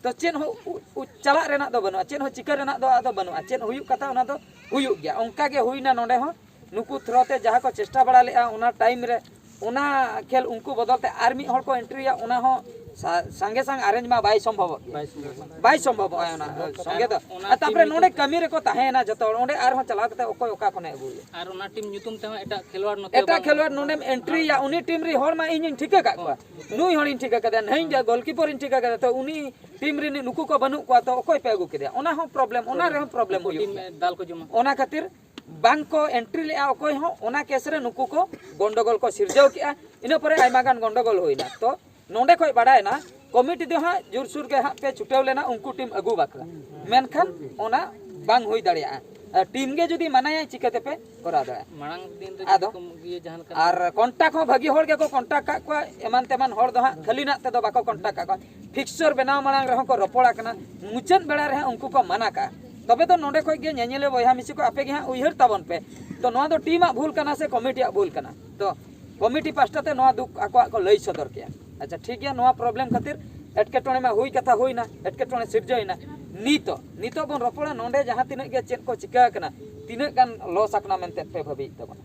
ᱛᱚ ᱪᱮᱫ ᱦᱚᱸ ᱩ- ᱩ- ᱪᱟᱞᱟᱜ ᱨᱮᱱᱟᱜ ᱫᱚ ᱵᱟᱹᱱᱩᱜᱼᱟ, ᱪᱮᱫ ᱦᱚᱸ ᱪᱤᱠᱟᱹ ᱨᱮᱱᱟᱜ ᱫᱚ ᱟᱫᱚ ᱵᱟᱹᱱᱩᱜᱼᱟ᱾ ᱪᱮᱫ ᱦᱩᱭᱩᱜ ᱠᱟᱛᱷᱟ ᱚᱱᱟ ᱫᱚ ᱦᱩᱭᱩᱜ ᱜᱮᱭᱟ᱾ ᱚᱱᱠᱟ ᱜᱮ ᱦᱩᱭᱱᱟ ᱱᱚᱰᱮ ᱦᱚᱸ, ᱱᱩᱠᱩ ᱛᱷᱨᱳ ᱛᱮ ᱡᱟᱦᱟᱸ ᱠᱚ ᱪᱮᱥᱴᱟ ᱵᱟᱲᱟ ᱞᱮᱜᱼᱟ ᱚᱱᱟ ᱴᱟᱭᱤᱢ ᱨᱮ, ᱚᱱᱟ ᱠᱷᱮᱞ ᱩᱱᱠᱩ ᱵᱚᱫᱚᱞ ᱛᱮ ᱟᱨ ᱢᱤᱫ ᱦᱚᱲ ᱠᱚ ᱮᱱᱴᱨᱤᱭᱟ, ᱚᱱᱟ ᱦᱚᱸ ᱥᱟ- ᱥᱟᱸᱜᱮ ᱥᱟᱝ ᱟᱨᱮᱧᱡᱽ ᱢᱟ ᱵᱟᱭ ᱥᱚᱢᱵᱷᱚᱵᱚᱜ ᱜᱮᱭᱟ᱾ ᱵᱟᱭ ᱥᱚᱢᱵᱷᱚᱵᱚᱜᱼᱟ᱾ ᱵᱟᱭ ᱥᱚᱢᱵᱷᱚᱵᱚᱜᱼᱟ ᱚᱱᱟ ᱥᱚᱸᱜᱮ ᱫᱚ᱾ ᱚᱱᱟ ᱟᱨ ᱛᱟᱯᱚᱨᱮ ᱴᱤᱢ ᱱᱚᱰᱮ ᱠᱟᱹᱢᱤ ᱨᱮᱠᱚ ᱛᱟᱦᱮᱸᱭᱮᱱᱟ ᱡᱚᱛᱚ ᱦᱚᱲ, ᱚᱸᱰᱮ ᱟᱨᱦᱚᱸ ᱪᱟᱞᱟᱣ ᱠᱟᱛᱮ ᱚᱠᱚᱭ ᱚᱠᱟ ᱠᱷᱚᱱᱮ ᱟᱹᱜᱩᱭᱟ? ᱟᱨ ᱚᱱᱟ ᱴᱤᱢ ᱧᱩᱛᱩᱢ ᱛᱮᱦᱚᱸ ᱮᱴᱟᱜ ᱠᱷᱮᱞᱣᱟᱲ ᱱᱚᱛᱮ ᱮᱴᱟᱜ ᱵᱟᱝ- ᱠᱷᱮᱞᱣᱟᱲ ᱱᱚᱰᱮᱢ ᱮᱱᱴᱨᱤᱭᱟ, ᱩᱱᱤ ᱴᱤᱢ ᱨᱤᱱ ᱦᱚᱲ ᱢᱟ ᱤᱧᱤᱧ ᱴᱷᱤᱠᱟᱹ ᱠᱟᱜ ᱠᱚᱣᱟ, ᱱᱩᱭ ᱦᱚᱲᱤᱧ ᱴᱷᱤᱠᱟᱹ ᱠᱟᱫᱮᱭᱟ, ᱱᱟᱹᱭᱤᱧ ᱜᱚᱞᱠᱤᱯᱚᱨᱤᱧ ᱴᱷᱤᱠᱟᱹ ᱠᱟᱫᱮᱭᱟ, ᱛᱚ ᱩᱱᱤ ᱴᱤᱢ ᱨᱤᱱᱤᱡ ᱱᱩᱠᱩ ᱠᱚ ᱵᱟᱹᱱᱩᱜ ᱠᱚᱣᱟ, ᱛᱚ ᱚᱠᱚᱭ ᱯᱮ ᱟᱹᱜᱩ ᱠᱮᱫᱮᱭᱟ? ᱚᱱᱟ ᱦᱚᱸ ᱯᱨᱚᱵᱞᱮᱢ, ᱚᱱᱟ ᱨᱮᱦᱚᱸ ᱯᱨᱚᱵᱞᱮᱢ ᱟᱠᱚ ᱦᱩᱭᱩᱜ ᱴᱤᱢ ᱜᱮᱭᱟ᱾ ᱫᱟᱞ ᱠᱚ ᱡᱚᱢᱟ᱾ ᱚᱱᱟ ᱠᱷᱟᱹᱛᱤᱨ ᱵᱟᱝ ᱠᱚ ᱮᱱᱴᱨᱤ ᱞᱮᱜᱼᱟ ᱚᱠᱚᱭ ᱦᱚᱸ᱾ ᱚᱱᱟ ᱠᱮᱥ ᱨᱮ ᱱᱩᱠᱩ ᱠᱚ ᱜᱚᱱᱰᱚᱜᱳᱞ ᱠᱚ ᱥᱤᱨᱡᱟᱹᱣ ᱠᱮᱜᱼᱟ᱾ ᱤᱱᱟᱹ ᱯᱚᱨᱮ ᱟᱭᱢᱟ ᱜᱟᱱ ᱜᱚᱱᱰᱚᱜᱳᱞ ᱦᱩᱭᱱᱟ᱾ ᱛᱚ ᱱᱚᱰᱮ ᱠᱷᱚᱱ ᱵᱟᱲᱟᱭᱮᱱᱟ ᱠᱚᱢᱤᱴᱤ ᱫᱚ ᱦᱟᱸᱜ ᱡᱳᱨᱥᱳᱨ ᱜᱮ ᱦᱟᱸᱜ ᱯᱮ ᱪᱷᱩᱴᱟᱹᱣ ᱞᱮᱱᱟ ᱩᱱᱠᱩ ᱴᱤᱢ ᱟᱹᱜᱩ ᱵᱟᱠᱷᱨᱟ, ᱢᱮᱱᱠᱷᱟᱱ ᱚᱱᱟ ᱵᱟᱝ ᱦᱩᱭ ᱫᱟᱲᱮᱭᱟᱜᱼᱟ᱾ ᱟᱨ ᱴᱤᱢ ᱜᱮ ᱡᱩᱫᱤ ᱢᱟᱱᱟᱭᱟ, ᱪᱤᱠᱟᱹ ᱛᱮᱯᱮ ᱠᱚᱨᱟᱣ ᱫᱟᱲᱮᱭᱟᱜᱼᱟ? ᱢᱟᱲᱟᱝ ᱫᱤᱱ ᱨᱮ ᱟᱫᱚ ᱡᱩᱫᱤ ᱠᱚ ᱤᱭᱟᱹ ᱡᱟᱦᱟᱸ ᱞᱮᱠᱟ ᱟᱨ ᱠᱚᱱᱴᱟᱠᱴ ᱦᱚᱸ ᱵᱷᱟᱹᱜᱤ ᱦᱚᱲ ᱜᱮᱠᱚ ᱠᱚᱱᱴᱟᱠᱴ ᱠᱟᱜ ᱠᱚᱣᱟ, ᱮᱢᱟᱱ ᱛᱮᱢᱟᱱ ᱦᱚᱲ ᱫᱚ ᱦᱟᱸᱜ ᱠᱷᱟᱹᱞᱤ ᱱᱟᱜ ᱛᱮᱫᱚ ᱵᱟᱠᱚ ᱠᱚᱱᱴᱟᱠᱴ ᱠᱟᱜ ᱠᱚᱣᱟ᱾ ᱯᱷᱤᱠᱥᱪᱚᱨ ᱵᱮᱱᱟᱣ ᱢᱟᱲᱟᱝ ᱨᱮᱦᱚᱸ ᱠᱚ ᱨᱚᱯᱚᱲ ᱟᱠᱟᱱᱟ, ᱢᱩᱪᱟᱹᱫ ᱵᱮᱲᱟ ᱨᱮᱦᱟᱸᱜ ᱩᱱᱠᱩ ᱠᱚ ᱢᱟᱱᱟ ᱠᱟᱜᱼᱟ᱾ ᱛᱚᱵᱮ ᱫᱚ ᱱᱚᱰᱮ ᱠᱷᱚᱱ ᱜᱮ ᱧᱮᱧᱮᱞᱤᱭᱟᱹ ᱵᱚᱭᱦᱟ ᱢᱤᱥᱤ ᱠᱚ, ᱟᱯᱮ ᱜᱮ ᱦᱟᱸᱜ ᱩᱭᱦᱟᱹᱨ ᱛᱟᱵᱚᱱ ᱯᱮ, ᱛᱚ ᱱᱚᱣᱟ ᱫᱚ ᱴᱤᱢᱟᱜ ᱵᱷᱩᱞ ᱠᱟᱱᱟ ᱥᱮ ᱠᱚᱢᱤᱴᱤᱭᱟᱜ ᱵᱷᱩᱞ ᱠᱟᱱᱟ? ᱛᱚ ᱠᱚᱢᱤᱴᱤ ᱯᱟᱥᱴᱟ ᱛᱮ ᱱᱚᱣᱟ ᱫᱩᱠ ᱟᱠᱚᱣᱟᱜ ᱠᱚ ᱞᱟᱹᱭ ᱥᱚᱫᱚᱨ ᱠᱮᱜᱼᱟ᱾ ᱟᱪᱪᱷᱟ, ᱴᱷᱤᱠ ᱜᱮᱭᱟ, ᱱᱚᱣᱟ ᱯᱨᱚᱵᱞᱮᱢ ᱠᱷᱟᱹᱛᱤᱨ ᱮᱴᱠᱮᱴᱚᱬᱮ ᱢᱟ ᱦᱩᱭ ᱠᱟᱛᱷᱟ ᱦᱩᱭᱱᱟ, ᱮᱴᱠᱮᱴᱚᱬᱮ ᱥᱤᱨᱡᱟᱹᱣ ᱮᱱᱟ᱾ ᱱᱤᱛᱚᱜ, ᱱᱤᱛᱚᱜ ᱵᱚᱱ ᱨᱚᱯᱚᱲᱟ, ᱱᱚᱰᱮ ᱡᱟᱦᱟᱸ ᱛᱤᱱᱟᱹᱜ ᱜᱮ ᱪᱮᱫ ᱠᱚ ᱪᱤᱠᱟᱹ ᱟᱠᱟᱱᱟ, ᱛᱤᱱᱟᱹᱜ ᱜᱟᱱ ᱞᱚᱥ ᱟᱠᱟᱱᱟ ᱢᱮᱱᱛᱮ ᱯᱮ ᱵᱷᱟᱹᱵᱤᱭᱮᱫ ᱛᱟᱵᱚᱱᱟ?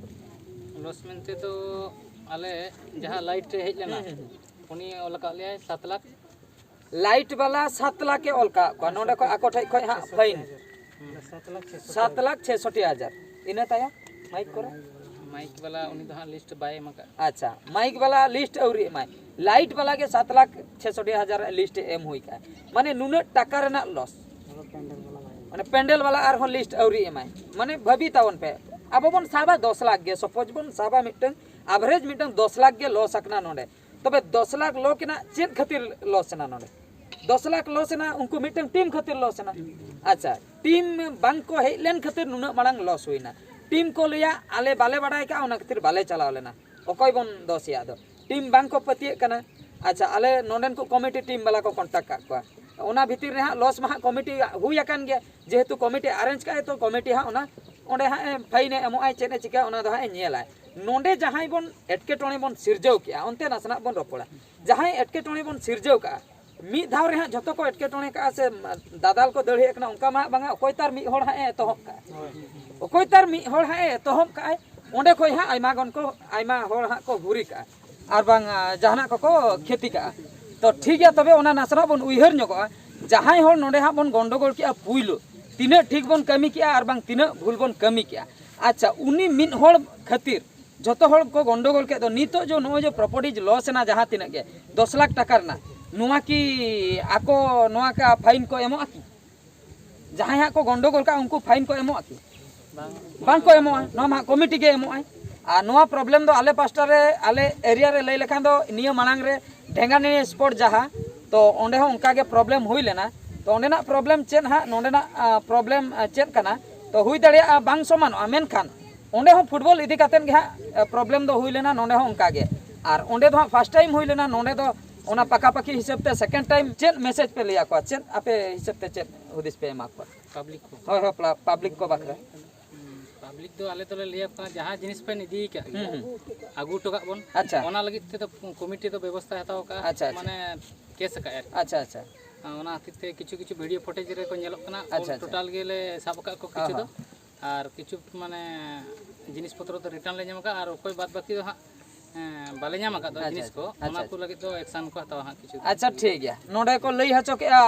ᱞᱚᱥ ᱢᱮᱱᱛᱮ ᱫᱚ ᱟᱞᱮ ᱡᱟᱦᱟᱸ ᱞᱟᱭᱤᱴ ᱨᱮ ᱦᱮᱡ ᱞᱮᱱᱟ, ᱦᱩᱸ, ᱦᱩᱸ, ᱦᱩᱸ᱾ ᱩᱱᱤ ᱚᱞ ᱟᱠᱟᱫ ᱞᱮᱭᱟᱭ ᱥᱟᱛ ᱞᱟᱠᱷ᱾ ᱞᱟᱭᱤᱴ ᱵᱟᱞᱟ ᱥᱟᱛ ᱞᱟᱠᱷ ᱮ ᱚᱞ ᱠᱟᱜ ᱠᱚᱣᱟ, ᱱᱚᱰᱮ ᱠᱷᱚᱱ ᱟᱠᱚ ᱴᱷᱮᱡ ᱠᱷᱚᱱ ᱦᱟᱸᱜ ᱯᱷᱟᱭᱤᱱ᱾ ᱥᱟᱛ ᱞᱟᱠᱷ ᱪᱷᱮᱥᱚᱴᱴᱤ ᱦᱟᱡᱟᱨ᱾ ᱤᱱᱟᱹ ᱛᱟᱭᱚᱢ ᱢᱟᱭᱤᱠ ᱠᱚᱨᱮ? ᱢᱟᱭᱤᱠ ᱵᱟᱞᱟ ᱩᱱᱤ ᱫᱚ ᱦᱟᱸᱜ ᱞᱤᱥᱴ ᱵᱟᱭ ᱮᱢ ᱟᱠᱟᱫ᱾ ᱟᱪᱪᱷᱟ, ᱢᱟᱭᱤᱠ ᱵᱟᱞᱟ ᱞᱤᱥᱴ ᱟᱹᱣᱨᱤ ᱮᱢᱟᱭ᱾ ᱞᱟᱭᱤᱴ ᱵᱟᱞᱟ ᱜᱮ ᱥᱟᱛ ᱞᱟᱠᱷ ᱪᱷᱮᱥᱚᱴᱴᱤ ᱦᱟᱡᱟᱨ ᱞᱤᱥᱴ ᱮᱢ ᱦᱩᱭ ᱠᱟᱜᱼᱟ᱾ ᱢᱟᱱᱮ ᱱᱩᱱᱟᱹᱜ ᱴᱟᱠᱟ ᱨᱮᱱᱟᱜ ᱞᱚᱥ᱾ ᱢᱟᱱᱮ ᱯᱮᱱᱰᱮᱞ ᱵᱟᱞᱟ ᱟᱨᱦᱚᱸ ᱞᱤᱥᱴ ᱟᱹᱣᱨᱤ ᱮᱢᱟᱭ᱾ ᱢᱟᱱᱮ ᱵᱷᱟᱹᱵᱤ ᱛᱟᱵᱚᱱ ᱯᱮ, ᱟᱵᱚ ᱵᱚᱱ ᱥᱟᱵᱟ ᱫᱚᱥ ᱞᱟᱠᱷ ᱜᱮ, ᱥᱟᱯᱳᱡᱽ ᱵᱚᱱ ᱥᱟᱵᱟ ᱢᱤᱫᱴᱟᱝ ᱟᱵᱷᱨᱮᱡᱽ ᱢᱤᱫᱴᱟᱝ ᱫᱚᱥ ᱞᱟᱠᱷ ᱜᱮ ᱞᱚᱥ ᱟᱠᱟᱱᱟ ᱱᱚᱰᱮ᱾ ᱛᱚᱵᱮ ᱫᱚᱥ ᱞᱟᱠᱷ ᱞᱚᱥ ᱮᱱᱟ, ᱪᱮᱫ ᱠᱷᱟᱹᱛᱤᱨ ᱞᱚᱥ ᱮᱱᱟ ᱱᱚᱰᱮ? ᱫᱚᱥ ᱞᱟᱠᱷ ᱞᱚᱥ ᱮᱱᱟ, ᱩᱱᱠᱩ ᱢᱤᱫᱴᱟᱝ ᱴᱤᱢ ᱠᱷᱟᱹᱛᱤᱨ ᱞᱚᱥ ᱮᱱᱟ᱾ ᱟᱪᱪᱷᱟ, ᱴᱤᱢ ᱵᱟᱝ ᱠᱚ ᱦᱮᱡ ᱞᱮᱱ ᱠᱷᱟᱹᱛᱤᱨ ᱱᱩᱱᱟᱹᱜ ᱢᱟᱲᱟᱝ ᱞᱚᱥ ᱦᱩᱭᱱᱟ᱾ ᱴᱤᱢ ᱠᱚ ᱞᱟᱹᱭᱟ, "ᱟᱞᱮ ᱵᱟᱞᱮ ᱵᱟᱲᱟᱭ ᱠᱟᱜᱼᱟ, ᱚᱱᱟ ᱠᱷᱟᱹᱛᱤᱨ ᱵᱟᱞᱮ ᱪᱟᱞᱟᱣ ᱞᱮᱱᱟ᱾" ᱚᱠᱚᱭ ᱵᱚᱱ ᱫᱚᱥᱮᱭᱟ ᱟᱫᱚ? ᱴᱤᱢ ᱵᱟᱝ ᱠᱚ ᱯᱟᱹᱛᱭᱟᱹᱜ ᱠᱟᱱᱟ᱾ ᱟᱪᱪᱷᱟ, ᱟᱞᱮ ᱱᱚᱰᱮᱱ ᱠᱚ ᱠᱚᱢᱤᱴᱤ ᱴᱤᱢ ᱵᱟᱞᱟ ᱠᱚ ᱠᱚᱱᱴᱟᱠᱴ ᱠᱟᱜ ᱠᱚᱣᱟ᱾ ᱚᱱᱟ ᱵᱷᱤᱛᱤᱨ ᱨᱮ ᱦᱟᱸᱜ ᱞᱚᱥ ᱢᱟ ᱦᱟᱸᱜ ᱠᱚᱢᱤᱴᱤ ᱦᱩᱭ ᱟᱠᱟᱱ ᱜᱮᱭᱟ, ᱡᱮᱦᱮᱛᱩ ᱠᱚᱢᱤᱴᱤ ᱟᱨᱮᱧᱡᱽ ᱠᱟᱜᱼᱟᱭ, ᱛᱚ ᱠᱚᱢᱤᱴᱤ ᱦᱟᱸᱜ ᱚᱱᱟ ᱚᱸᱰᱮ ᱦᱟᱸᱜ ᱮ ᱯᱷᱟᱭᱤᱱ ᱮ ᱮᱢᱚᱜᱼᱟᱭ, ᱪᱮᱫ ᱮ ᱪᱤᱠᱟᱹᱭᱟ, ᱚᱱᱟ ᱫᱚ ᱦᱟᱸᱜ ᱮ ᱧᱮᱞᱟᱭ᱾ ᱱᱚᱰᱮ ᱡᱟᱦᱟᱸᱭ ᱵᱚᱱ ᱮᱴᱠᱮᱴᱚᱬᱮ ᱵᱚᱱ ᱥᱤᱨᱡᱟᱹᱣ ᱠᱮᱜᱼᱟ, ᱚᱱᱛᱮ ᱱᱟᱥᱮᱱᱟᱜ ᱵᱚᱱ ᱨᱚᱯᱚᱲᱟ᱾ ᱡᱟᱦᱟᱸᱭ ᱮᱴᱠᱮᱴᱚᱬᱮ ᱵᱚᱱ ᱥᱤᱨᱡᱟᱹᱣ ᱠᱟᱜᱼᱟ, ᱢᱤᱫ ᱫᱷᱟᱣ ᱨᱮ ᱦᱟᱸᱜ ᱡᱷᱚᱛᱚ ᱠᱚ ᱮᱴᱠᱮᱴᱚᱬᱮ ᱠᱟᱜᱼᱟ ᱥᱮ ᱫᱟᱫᱟᱞ ᱠᱚ ᱫᱟᱹᱲ ᱦᱮᱡ ᱠᱟᱱᱟ, ᱚᱱᱠᱟ ᱢᱟ ᱦᱟᱸᱜ ᱵᱟᱝᱟ᱾ ᱚᱠᱚᱭ ᱛᱟᱨ ᱢᱤᱫ ᱦᱚᱲ ᱦᱟᱸᱜ ᱮ ᱮᱛᱚᱦᱚᱵ ᱠᱟᱜᱼᱟ, ᱚᱠᱚᱭ ᱛᱟᱨ ᱢᱤᱫ ᱦᱚᱲ ᱦᱟᱸᱜ ᱮ ᱮᱛᱚᱦᱚᱵ ᱠᱟᱜᱼᱟᱭ, ᱚᱸᱰᱮ ᱠᱷᱚᱡ ᱦᱟᱸᱜ ᱟᱭᱢᱟ ᱜᱟᱱ ᱠᱚ, ᱟᱭᱢᱟ ᱦᱚᱲ ᱦᱟᱸᱜ ᱠᱚ ᱦᱩᱨᱤ ᱠᱟᱜᱼᱟ, ᱟᱨ ᱵᱟᱝ, ᱟ, ᱡᱟᱦᱟᱱᱟᱜ ᱠᱚᱠᱚ ᱠᱷᱮᱛᱤ ᱠᱟᱜᱼᱟ᱾ ᱛᱚ ᱴᱷᱤᱠ ᱜᱮᱭᱟ, ᱛᱚᱵᱮ ᱚᱱᱟ ᱱᱟᱥᱮᱱᱟᱜ ᱵᱚᱱ ᱩᱭᱦᱟᱹᱨ ᱧᱚᱜᱚᱜᱼᱟ᱾ ᱡᱟᱦᱟᱸᱭ ᱦᱚᱲ ᱱᱚᱰᱮ ᱦᱟᱸᱜ ᱵᱚᱱ ᱜᱚᱱᱰᱚᱜᱳᱞ ᱠᱮᱜᱼᱟ ᱯᱩᱭᱞᱩ, ᱛᱤᱱᱟᱹᱜ ᱴᱷᱤᱠ ᱵᱚᱱ ᱠᱟᱹᱢᱤ ᱠᱮᱜᱼᱟ ᱟᱨ ᱵᱟᱝ ᱛᱤᱱᱟᱹᱜ ᱵᱷᱩᱞ ᱵᱚᱱ ᱠᱟᱹᱢᱤ ᱠᱮᱜᱼᱟ᱾ ᱟᱪᱪᱷᱟ, ᱩᱱᱤ ᱢᱤᱫ ᱦᱚᱲ ᱠᱷᱟᱹᱛᱤᱨ ᱡᱷᱚᱛᱚ ᱦᱚᱲ ᱠᱚ ᱜᱚᱱᱰᱚᱜᱳᱞ ᱠᱮᱫ ᱫᱚ, ᱱᱤᱛᱚᱜ ᱡᱮ ᱱᱚᱜᱼᱚᱭ ᱡᱮ ᱯᱨᱚᱯᱟᱨᱴᱤᱡᱽ ᱞᱚᱥ ᱮᱱᱟ ᱡᱟᱦᱟᱸ ᱛᱤᱱᱟᱹᱜ ᱜᱮ ᱫᱚᱥ ᱞᱟᱠᱷ ᱴᱟᱠᱟ ᱨᱮᱱᱟᱜ, ᱱᱚᱣᱟ ᱠᱤ ᱟᱠᱚ ᱱᱚᱣᱟ ᱠᱟ ᱯᱷᱟᱭᱤᱱ ᱠᱚ ᱮᱢᱚᱜᱼᱟ ᱠᱤ? ᱡᱟᱦᱟᱸᱭ ᱦᱟᱸᱜ ᱠᱚ ᱜᱚᱱᱰᱚᱜᱳᱞ ᱠᱟᱜᱼᱟ, ᱩᱱᱠᱩ ᱯᱷᱟᱭᱤᱱ ᱠᱚ ᱮᱢᱚᱜᱼᱟ ᱠᱤ? ᱵᱟᱝ᱾ ᱵᱟᱝ ᱠᱚ ᱮᱢᱚᱜᱼᱟ, ᱱᱚᱣᱟ ᱢᱟ ᱦᱟᱸᱜ ᱠᱚᱢᱤᱴᱤ ᱜᱮ ᱮᱢᱚᱜᱼᱟᱭ᱾ ᱟᱨ ᱱᱚᱣᱟ ᱯᱨᱚᱵᱞᱮᱢ ᱫᱚ ᱟᱞᱮ ᱯᱟᱥᱴᱟ ᱨᱮ, ᱟᱞᱮ ᱮᱨᱤᱭᱟ ᱨᱮ ᱞᱟᱹᱭ ᱞᱮᱠᱷᱟᱱ ᱫᱚ ᱱᱤᱭᱟᱹ ᱢᱟᱲᱟᱝ ᱨᱮ ᱰᱷᱮᱝᱜᱟᱱᱤ ᱥᱯᱚᱴ ᱡᱟᱦᱟᱸ, ᱛᱚ ᱚᱸᱰᱮ ᱦᱚᱸ ᱚᱱᱠᱟ ᱜᱮ ᱯᱨᱚᱵᱞᱮᱢ ᱦᱩᱭ ᱞᱮᱱᱟ᱾ ᱛᱚ ᱚᱸᱰᱮᱱᱟᱜ ᱯᱨᱚᱵᱞᱮᱢ ᱪᱮᱫ ᱦᱟᱸᱜ, ᱱᱚᱸᱰᱮᱱᱟᱜ, ᱟ, ᱯᱨᱚᱵᱞᱮᱢ, ᱟ, ᱪᱮᱫ ᱠᱟᱱᱟ? ᱛᱚ ᱦᱩᱭ ᱫᱟᱲᱮᱭᱟᱜᱼᱟ ᱵᱟᱝ ᱥᱚᱢᱟᱱᱚᱜᱼᱟ, ᱢᱮᱱᱠᱷᱟᱱ ᱚᱸᱰᱮ ᱦᱚᱸ ᱯᱷᱩᱴᱵᱚᱞ ᱤᱫᱤ ᱠᱟᱛᱮᱫ ᱜᱮ ᱦᱟᱸᱜ, ᱟ, ᱯᱨᱚᱵᱞᱮᱢ ᱫᱚ ᱦᱩᱭ ᱞᱮᱱᱟ, ᱱᱚᱸᱰᱮ ᱦᱚᱸ ᱚᱱᱠᱟ ᱜᱮ᱾ ᱟᱨ ᱚᱸᱰᱮ ᱫᱚ ᱦᱟᱸᱜ ᱯᱷᱟᱥᱴ ᱴᱟᱭᱤᱢ ᱦᱩᱭ ᱞᱮᱱᱟ, ᱱᱚᱸᱰᱮ ᱫᱚ ᱚᱱᱟ ᱯᱟᱠᱟᱯᱟᱠᱤ ᱦᱤᱥᱟᱹᱵ ᱛᱮ ᱥᱮᱠᱮᱱᱰ ᱴᱟᱭᱤᱢ᱾ ᱪᱮᱫ ᱢᱮᱥᱮᱡᱽ ᱯᱮ ᱞᱟᱹᱭ ᱟᱠᱚᱣᱟ, ᱪᱮᱫ ᱟᱯᱮ ᱦᱤᱥᱟᱹᱵ ᱛᱮ ᱪᱮᱫ ᱦᱩᱫᱤᱥ ᱯᱮ ᱮᱢᱟ ᱠᱚᱣᱟ? ᱯᱟᱵᱽᱞᱤᱠ ᱠᱚ᱾ ᱦᱳᱭ, ᱦᱳᱭ, ᱯᱞᱟ-, ᱯᱟᱵᱽᱞᱤᱠ ᱠᱚ ᱵᱟᱠᱷᱨᱟ᱾ ᱦᱩᱸ, ᱯᱟᱵᱽᱞᱤᱠ ᱫᱚ ᱟᱞᱮ ᱫᱚᱞᱮ ᱞᱟᱹᱭ ᱟᱠᱚ ᱠᱟᱱᱟ, ᱡᱟᱦᱟᱸ ᱡᱤᱱᱤᱥ ᱯᱮ ᱤᱫᱤ ᱟᱠᱟᱫ ᱜᱮᱭᱟ, ᱦᱩᱸ, ᱦᱩᱸ᱾ ᱟᱹᱜᱩ ᱦᱚᱴᱚ ᱠᱟᱜ ᱵᱚᱱ᱾ ᱟᱪᱪᱷᱟ᱾ ᱚᱱᱟ ᱞᱟᱹᱜᱤᱫ ᱛᱮᱫᱚ ᱠᱚᱢᱤᱴᱤ ᱫᱚ ᱵᱮᱵᱚᱥᱛᱷᱟ ᱦᱟᱛᱟᱣ ᱠᱟᱜᱼᱟ᱾ ᱟᱪᱪᱷᱟ, ᱟᱪᱪᱷᱟ᱾ ᱢᱟᱱᱮ ᱠᱮᱥ ᱟᱠᱟᱫᱼᱟ ᱟᱨᱠᱤ᱾ ᱟᱪᱪᱷᱟ, ᱟᱪᱪᱷᱟ᱾ ᱚᱱᱟ ᱠᱷᱟᱹᱛᱤᱨ ᱛᱮ ᱠᱤᱪᱷᱩ ᱠᱤᱪᱷᱩ ᱵᱷᱤᱰᱤᱭᱳ ᱯᱷᱩᱴᱮᱡᱽ ᱨᱮᱠᱚ ᱧᱮᱞᱚᱜ ᱠᱟᱱᱟ, ᱟᱪᱪᱷᱟ, ᱟᱪᱪᱷᱟ᱾ ᱴᱳᱴᱟᱞ ᱜᱮᱞᱮ ᱥᱟᱵ ᱟᱠᱟᱫ ᱠᱚ ᱠᱤᱪᱷᱩ ᱚ, ᱫᱚ᱾ ᱦᱚᱸ᱾ ᱟᱨ ᱠᱤᱪᱷᱩ ᱢᱟᱱᱮ ᱡᱤᱱᱤᱥ ᱯᱚᱛᱨᱚ ᱫᱚ ᱨᱤᱴᱟᱨᱱ ᱞᱮ ᱧᱟᱢ ᱟᱠᱟᱫᱼᱟ, ᱟᱨ ᱚᱠᱚᱭ ᱵᱟᱫ ᱵᱟᱹᱠᱤ ᱫᱚ ᱦᱟᱸᱜ, ᱮᱸ, ᱵᱟᱞᱮ ᱧᱟᱢ ᱟᱠᱟᱫ ᱫᱚ ᱟᱪᱪᱷᱟ, ᱡᱤᱱᱤᱥ ᱠᱚ, ᱟᱪᱪᱷᱟ, ᱚᱱᱟ ᱟᱪᱪᱷᱟ᱾ ᱠᱚ ᱞᱟᱹᱜᱤᱫ ᱫᱚ ᱮᱠᱥᱟᱱ ᱠᱚ ᱦᱟᱛᱟᱣᱟ ᱦᱟᱸᱜ ᱠᱤᱪᱷᱩ ᱫᱤᱱ᱾ ᱟᱪᱪᱷᱟ, ᱴᱷᱤᱠ ᱜᱮᱭᱟ᱾ ᱱᱚᱰᱮ ᱠᱚ ᱞᱟᱹᱭ ᱦᱚᱪᱚ ᱠᱮᱜᱼᱟ,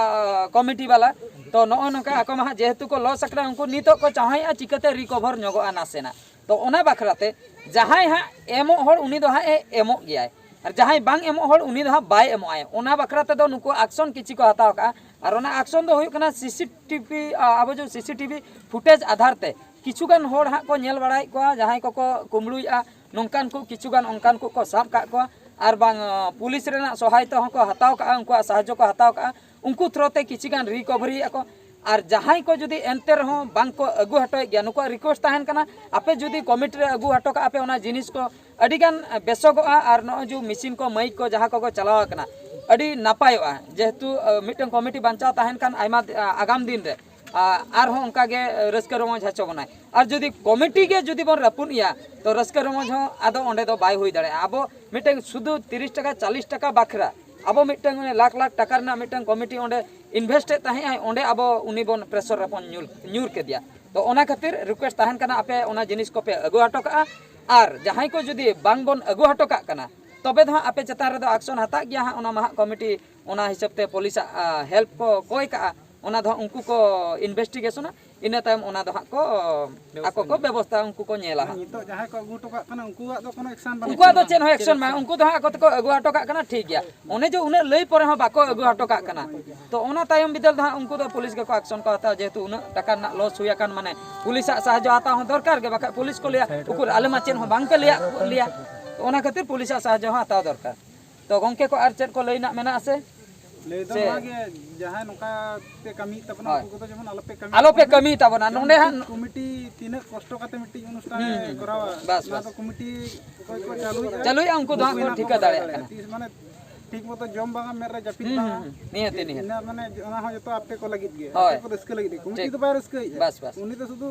ᱟᱸ, ᱠᱚᱢᱤᱴᱤ ᱵᱟᱞᱟ᱾ ᱛᱚ, ᱱᱚᱜᱼᱚ ᱱᱚᱝᱠᱟ ᱟᱠᱚ ᱢᱟ ᱦᱟᱸᱜ ᱡᱮᱦᱮᱛᱩ ᱠᱚ ᱞᱚᱥ ᱟᱠᱟᱱᱟ, ᱩᱱᱠᱩ ᱱᱤᱛᱚᱜ ᱠᱚ ᱪᱟᱦᱟᱣᱮᱫᱼᱟ ᱪᱤᱠᱟᱹᱛᱮ ᱨᱤᱠᱚᱵᱷᱟᱨ ᱧᱚᱜᱚᱜᱼᱟ ᱱᱟᱥᱮᱱᱟᱜ᱾ ᱛᱚ, ᱚᱱᱟ ᱵᱟᱠᱷᱨᱟ ᱛᱮ ᱡᱟᱦᱟᱸᱭ ᱦᱟᱸᱜ ᱮᱢᱚᱜ ᱦᱚᱲ, ᱩᱱᱤ ᱫᱚ ᱦᱟᱸᱜ ᱮ ᱮᱢᱚᱜ ᱜᱮᱭᱟᱭ, ᱟᱨ ᱡᱟᱦᱟᱸᱭ ᱵᱟᱝ ᱮᱢᱚᱜ ᱦᱚᱲ, ᱩᱱᱤ ᱫᱚ ᱦᱟᱸᱜ ᱵᱟᱭ ᱮᱢᱚᱜᱼᱟᱭ᱾ ᱚᱱᱟ ᱵᱟᱠᱷᱨᱟ ᱛᱮᱫᱚ ᱱᱩᱠᱩ ᱟᱠᱥᱚᱱ ᱠᱤᱪᱷᱩ ᱠᱚ ᱦᱟᱛᱟᱣ ᱠᱟᱜᱼᱟ, ᱟᱨ ᱚᱱᱟ ᱟᱠᱥᱚᱱ ᱫᱚ ᱦᱩᱭᱩᱜ ᱠᱟᱱᱟ ᱥᱤ ᱥᱤ ᱴᱤ ᱵᱷᱤ, ᱟ, ᱟᱵᱚ ᱡᱮ ᱥᱤ ᱥᱤ ᱴᱤ ᱵᱷᱤ ᱯᱷᱩᱴᱮᱡᱽ ᱟᱫᱷᱟᱨ ᱛᱮ ᱠᱤᱪᱷᱩ ᱜᱟᱱ ᱦᱚᱲ ᱦᱟᱸᱜ ᱠᱚ ᱧᱮᱞ ᱵᱟᱲᱟᱭᱮᱫ ᱠᱚᱣᱟ, ᱡᱟᱦᱟᱸᱭ ᱠᱚᱠᱚ ᱠᱩᱢᱵᱽᱲᱩᱭᱮᱫᱼᱟ, ᱱᱚᱝᱠᱟᱱ ᱠᱚ ᱠᱤᱪᱷᱩ ᱜᱟᱱ ᱚᱱᱠᱟᱱ ᱠᱚᱠᱚ ᱥᱟᱵ ᱠᱟᱜ ᱠᱚᱣᱟ, ᱟᱨ ᱵᱟᱝ, ᱟ, ᱯᱩᱞᱤᱥ ᱨᱮᱱᱟᱜ ᱥᱚᱦᱟᱭᱚᱛᱟ ᱦᱚᱸᱠᱚ ᱦᱟᱛᱟᱣ ᱠᱟᱜᱼᱟ, ᱩᱱᱠᱩᱣᱟᱜ ᱥᱟᱦᱟᱡᱽᱡᱚ ᱠᱚ ᱦᱟᱛᱟᱣ ᱠᱟᱜᱼᱟ, ᱩᱱᱠᱩ ᱛᱷᱨᱳ ᱛᱮ ᱠᱤᱪᱷᱩ ᱜᱟᱱ ᱨᱤᱠᱚᱵᱷᱟᱨᱤᱭᱮᱫᱼᱟ ᱠᱚ᱾ ᱟᱨ ᱡᱟᱦᱟᱸᱭ ᱠᱚ ᱡᱩᱫᱤ ᱮᱱᱛᱮ ᱨᱮᱦᱚᱸ ᱵᱟᱝ ᱠᱚ ᱟᱹᱜᱩ ᱦᱚᱴᱚᱭᱮᱫ ᱜᱮᱭᱟ, ᱱᱩᱠᱩᱣᱟᱜ ᱨᱤᱠᱩᱭᱮᱥᱴ ᱛᱟᱦᱮᱱ ᱠᱟᱱᱟ, ᱟᱯᱮ ᱡᱩᱫᱤ ᱠᱚᱢᱤᱴᱤ ᱨᱮ ᱟᱹᱜᱩ ᱦᱚᱴᱚ ᱠᱟᱜᱼᱟ ᱯᱮ ᱚᱱᱟ ᱡᱤᱱᱤᱥ ᱠᱚ, ᱟᱹᱰᱤ ᱜᱟᱱ ᱵᱮᱥᱚᱜᱚᱜᱼᱟ᱾ ᱟᱨ ᱱᱚᱜᱼᱚᱭ ᱡᱮ ᱢᱮᱥᱤᱱ ᱠᱚ, ᱢᱟᱭᱤᱠ ᱠᱚ ᱡᱟᱦᱟᱸ ᱠᱚᱠᱚ ᱪᱟᱞᱟᱣ ᱟᱠᱟᱱᱟ, ᱟᱹᱰᱤ ᱱᱟᱯᱟᱭᱚᱜᱼᱟ᱾ ᱡᱮᱦᱮᱛᱩ, ᱟ, ᱢᱤᱫᱴᱟᱝ ᱠᱚᱢᱤᱴᱤ ᱵᱟᱧᱪᱟᱣ ᱛᱟᱦᱮᱱ ᱠᱷᱟᱱ ᱟᱭᱢᱟ, ᱟ, ᱟᱜᱟᱢ ᱫᱤᱱ ᱨᱮ, ᱟ, ᱟᱨᱦᱚᱸ ᱚᱱᱠᱟ ᱜᱮ ᱨᱟᱹᱥᱠᱟᱹ ᱨᱚᱢᱚᱡᱽ ᱦᱚᱪᱚ ᱵᱚᱱᱟᱭ᱾ ᱟᱨ ᱡᱩᱫᱤ ᱠᱚᱢᱤᱴᱤ ᱜᱮ ᱡᱩᱫᱤ ᱵᱚᱱ ᱨᱟᱹᱯᱩᱫ ᱮᱭᱟ, ᱛᱚ ᱨᱟᱹᱥᱠᱟᱹ ᱨᱚᱢᱚᱡᱽ ᱦᱚᱸ ᱟᱫᱚ ᱚᱸᱰᱮ ᱫᱚ ᱵᱟᱭ ᱦᱩᱭ ᱫᱟᱲᱮᱭᱟᱜᱼᱟ᱾ ᱟᱵᱚ ᱢᱤᱫᱴᱟᱝ ᱥᱩᱫᱷᱩ ᱛᱤᱨᱤᱥ ᱴᱟᱠᱟ, ᱪᱟᱞᱤᱥ ᱴᱟᱠᱟ ᱵᱟᱠᱷᱨᱟ ᱟᱵᱚ ᱢᱤᱫᱴᱟᱝ ᱚᱱᱮ ᱞᱟᱠᱷ ᱞᱟᱠᱷ ᱴᱟᱠᱟ ᱨᱮᱱᱟᱜ ᱢᱤᱫᱴᱟᱝ ᱠᱚᱢᱤᱴᱤ ᱚᱸᱰᱮ ᱤᱱᱵᱷᱮᱥᱴ ᱮᱫ ᱛᱟᱦᱮᱸᱜ ᱟᱭ, ᱚᱸᱰᱮ ᱟᱵᱚ ᱩᱱᱤ ᱵᱚᱱ ᱯᱨᱮᱥᱚᱨ ᱨᱮᱵᱚᱱ ᱧᱩᱨ, ᱧᱩᱨ ᱠᱮᱫᱮᱭᱟ᱾ ᱛᱚ ᱚᱱᱟ ᱠᱷᱟᱹᱛᱤᱨ ᱨᱤᱠᱩᱭᱮᱥᱴ ᱛᱟᱦᱮᱱ ᱠᱟᱱᱟ, ᱟᱯᱮ ᱚᱱᱟ ᱡᱤᱱᱤᱥ ᱠᱚᱯᱮ ᱟᱹᱜᱩ ᱦᱚᱴᱚ ᱠᱟᱜᱼᱟ᱾ ᱟᱨ ᱡᱟᱦᱟᱸᱭ ᱠᱚ ᱡᱩᱫᱤ ᱵᱟᱝ ᱵᱚᱱ ᱟᱹᱜᱩ ᱦᱚᱴᱚ ᱠᱟᱜ ᱠᱟᱱᱟ, ᱛᱚᱵᱮ ᱫᱚ ᱦᱟᱸᱜ ᱟᱯᱮ ᱪᱮᱛᱟᱱ ᱨᱮᱫᱚ ᱟᱠᱥᱚᱱ ᱦᱟᱛᱟᱜ ᱜᱮᱭᱟ ᱦᱟᱸᱜ᱾ ᱚᱱᱟ ᱢᱟ ᱦᱟᱸᱜ ᱠᱚᱢᱤᱴᱤ ᱚᱱᱟ ᱦᱤᱥᱟᱹᱵ ᱛᱮ ᱯᱩᱞᱤᱥᱟᱜ, ᱟ, ᱦᱮᱞᱯ ᱠᱚ ᱠᱚᱭ ᱠᱟᱜᱼᱟ, ᱚᱱᱟ ᱫᱚ ᱦᱟᱸᱜ ᱩᱱᱠᱩ ᱠᱚ ᱤᱱᱵᱷᱮᱥᱴᱤᱜᱮᱥᱚᱱᱟ᱾ ᱤᱱᱟᱹ ᱛᱟᱭᱚᱢ ᱚᱱᱟ ᱫᱚ ᱦᱟᱸᱜ ᱠᱚ ᱵᱮᱵᱚᱥᱛᱷᱟ ᱟᱠᱚ ᱠᱚ ᱧᱮᱞᱟ ᱦᱟᱸᱜ᱾ ᱱᱤᱛᱚᱜ ᱡᱟᱦᱟᱸᱭ ᱠᱚ ᱟᱹᱜᱩ ᱦᱚᱴᱚ ᱠᱟᱜ ᱠᱟᱱᱟ, ᱩᱱᱠᱩᱣᱟᱜ ᱫᱚ ᱠᱳᱱᱳ ᱮᱠᱥᱟᱱ ᱵᱟᱹᱱᱩᱜ ᱩᱱᱠᱩᱣᱟᱜ ᱫᱚ ᱛᱟᱠᱚᱣᱟ᱾ ᱪᱮᱫ ᱦᱚᱸ ᱮᱠᱥᱚᱱ ᱵᱟᱝ, ᱩᱱᱠᱩ ᱫᱚ ᱦᱟᱸᱜ ᱟᱠᱚ ᱛᱮᱠᱚ ᱟᱹᱜᱩ ᱦᱚᱴᱚ ᱠᱟᱜ ᱠᱟᱱᱟ, ᱴᱷᱤᱠ ᱜᱮᱭᱟ᱾ ᱚᱱᱮ ᱡᱮ ᱩᱱᱟᱹᱜ ᱞᱟᱹᱭ ᱯᱚᱨᱮ ᱦᱚᱸ ᱵᱟᱠᱚ ᱟᱹᱜᱩ ᱦᱚᱴᱚ ᱠᱟᱜ ᱠᱟᱱᱟ, ᱛᱚ ᱚᱱᱟ ᱛᱟᱭᱚᱢ ᱵᱤᱫᱟᱹᱞ ᱫᱚ ᱦᱟᱸᱜ ᱩᱱᱠᱩ ᱫᱚ ᱯᱩᱞᱤᱥ ᱜᱮᱠᱚ ᱟᱠᱥᱚᱱ ᱠᱚ ᱦᱟᱛᱟᱣᱟ, ᱡᱮᱦᱮᱛᱩ ᱩᱱᱟᱹᱜ ᱴᱟᱠᱟ ᱨᱮᱱᱟᱜ ᱞᱚᱥ ᱦᱩᱭ ᱟᱠᱟᱱ, ᱢᱟᱱᱮ ᱯᱩᱞᱤᱥᱟᱜ ᱥᱟᱦᱟᱡᱽᱡᱚ ᱦᱟᱛᱟᱣ ᱦᱚᱸ ᱫᱚᱨᱠᱟᱨ ᱜᱮ, ᱵᱟᱠᱷᱟᱡ ᱯᱩᱞᱤᱥ ᱠᱚ ᱞᱟᱹᱭᱟ, "ᱩᱠᱩᱨ, ᱟᱞᱮ ᱢᱟ ᱪᱮᱫ ᱦᱚᱸ ᱵᱟᱝ ᱯᱮ ᱞᱟᱹᱭᱟᱫ ᱞᱮᱭᱟ?" ᱛᱚ ᱚᱱᱟ ᱠᱷᱟᱹᱛᱤᱨ ᱯᱩᱞᱤᱥᱟᱜ ᱥᱟᱦᱟᱡᱽᱡᱚ ᱦᱚᱸ ᱦᱟᱛᱟᱣ ᱫᱚᱨᱠᱟᱨ᱾ ᱛᱚ ᱜᱚᱝᱠᱮ ᱠᱚ ᱟᱨ ᱪᱮᱫ ᱠᱚ ᱞᱟᱹᱭ ᱨᱮᱱᱟᱜ ᱢᱮᱱᱟᱜᱼᱟ ᱥᱮ? ᱞᱟᱹᱭ ᱫᱚ ᱥᱮ ᱱᱚᱣᱟ ᱜᱮ, ᱡᱟᱦᱟᱸᱭ ᱱᱚᱝᱠᱟ ᱯᱮ ᱠᱟᱹᱢᱤᱭᱮᱫ ᱛᱟᱵᱚᱱᱟ, ᱦᱳᱭ᱾ ᱩᱱᱠᱩ ᱠᱚᱫᱚ ᱡᱮᱢᱚᱱ ᱟᱞᱚᱯᱮ ᱠᱟᱹᱢᱤ ᱟᱞᱚᱯᱮ ᱛᱟᱵᱚᱱᱟ᱾ ᱠᱟᱹᱢᱤ ᱛᱟᱵᱚᱱᱟ᱾ ᱡᱮᱢᱚᱱ ᱱᱚᱰᱮ ᱦᱟᱸᱜ ᱢᱤᱫᱴᱤᱡ ᱠᱚᱢᱤᱴᱤ ᱛᱤᱱᱟᱹᱜ ᱠᱚᱥᱴᱚ ᱠᱟᱛᱮ ᱢᱤᱫᱴᱤᱡ ᱚᱱᱩᱥᱴᱷᱟᱱ ᱦᱩᱸ, ᱮ ᱦᱩᱸ, ᱦᱩᱸ᱾ ᱠᱚᱨᱟᱣᱟ, ᱵᱟᱥ, ᱚᱱᱟ ᱵᱟᱥ᱾ ᱫᱚ ᱠᱚᱢᱤᱴᱤ ᱚᱠᱚᱭ ᱠᱚ ᱪᱟᱹᱞᱩᱭᱮᱫᱼᱟ, ᱪᱟᱹᱞᱩᱭᱮᱫᱼᱟ, ᱩᱱᱠᱩ ᱫᱚ ᱦᱟᱸᱜ ᱩᱱᱠᱩ ᱠᱚ ᱜᱮ ᱴᱷᱤᱠᱟᱹ ᱠᱚ ᱫᱟᱲᱮᱭᱟᱜ ᱵᱟᱲᱟᱭᱟ᱾ ᱠᱟᱱᱟ᱾ ᱛᱤᱥ ᱢᱟᱱᱮ ᱴᱷᱤᱠ ᱢᱚᱛᱚ ᱡᱚᱢ ᱵᱟᱝᱟ, ᱢᱮᱫ ᱨᱮ ᱡᱟᱹᱯᱤᱫ ᱦᱩᱸ, ᱵᱟᱝᱟ᱾ ᱦᱩᱸ, ᱦᱩᱸ᱾ ᱱᱤᱦᱟᱹᱛᱤ, ᱱᱤᱦᱟᱹᱛᱤ᱾ ᱤᱱᱟᱹ ᱢᱟᱱᱮ ᱚᱱᱟ ᱦᱚᱸ ᱡᱚᱛᱚ ᱟᱯᱮ ᱠᱚ ᱞᱟᱹᱜᱤᱫ ᱜᱮ᱾ ᱦᱳᱭ᱾ ᱟᱯᱮ ᱠᱚ ᱨᱟᱹᱥᱠᱟᱹ ᱞᱟᱹᱜᱤᱫ ᱜᱮ᱾ ᱠᱚᱢᱤᱴᱤ ᱴᱷᱤᱠ᱾ ᱫᱚ ᱵᱟᱭ ᱨᱟᱹᱥᱠᱟᱹᱭᱮᱫᱼᱟ᱾ ᱵᱟᱥ, ᱵᱟᱥ᱾ ᱩᱱᱤ ᱫᱚ ᱥᱩᱫᱷᱩ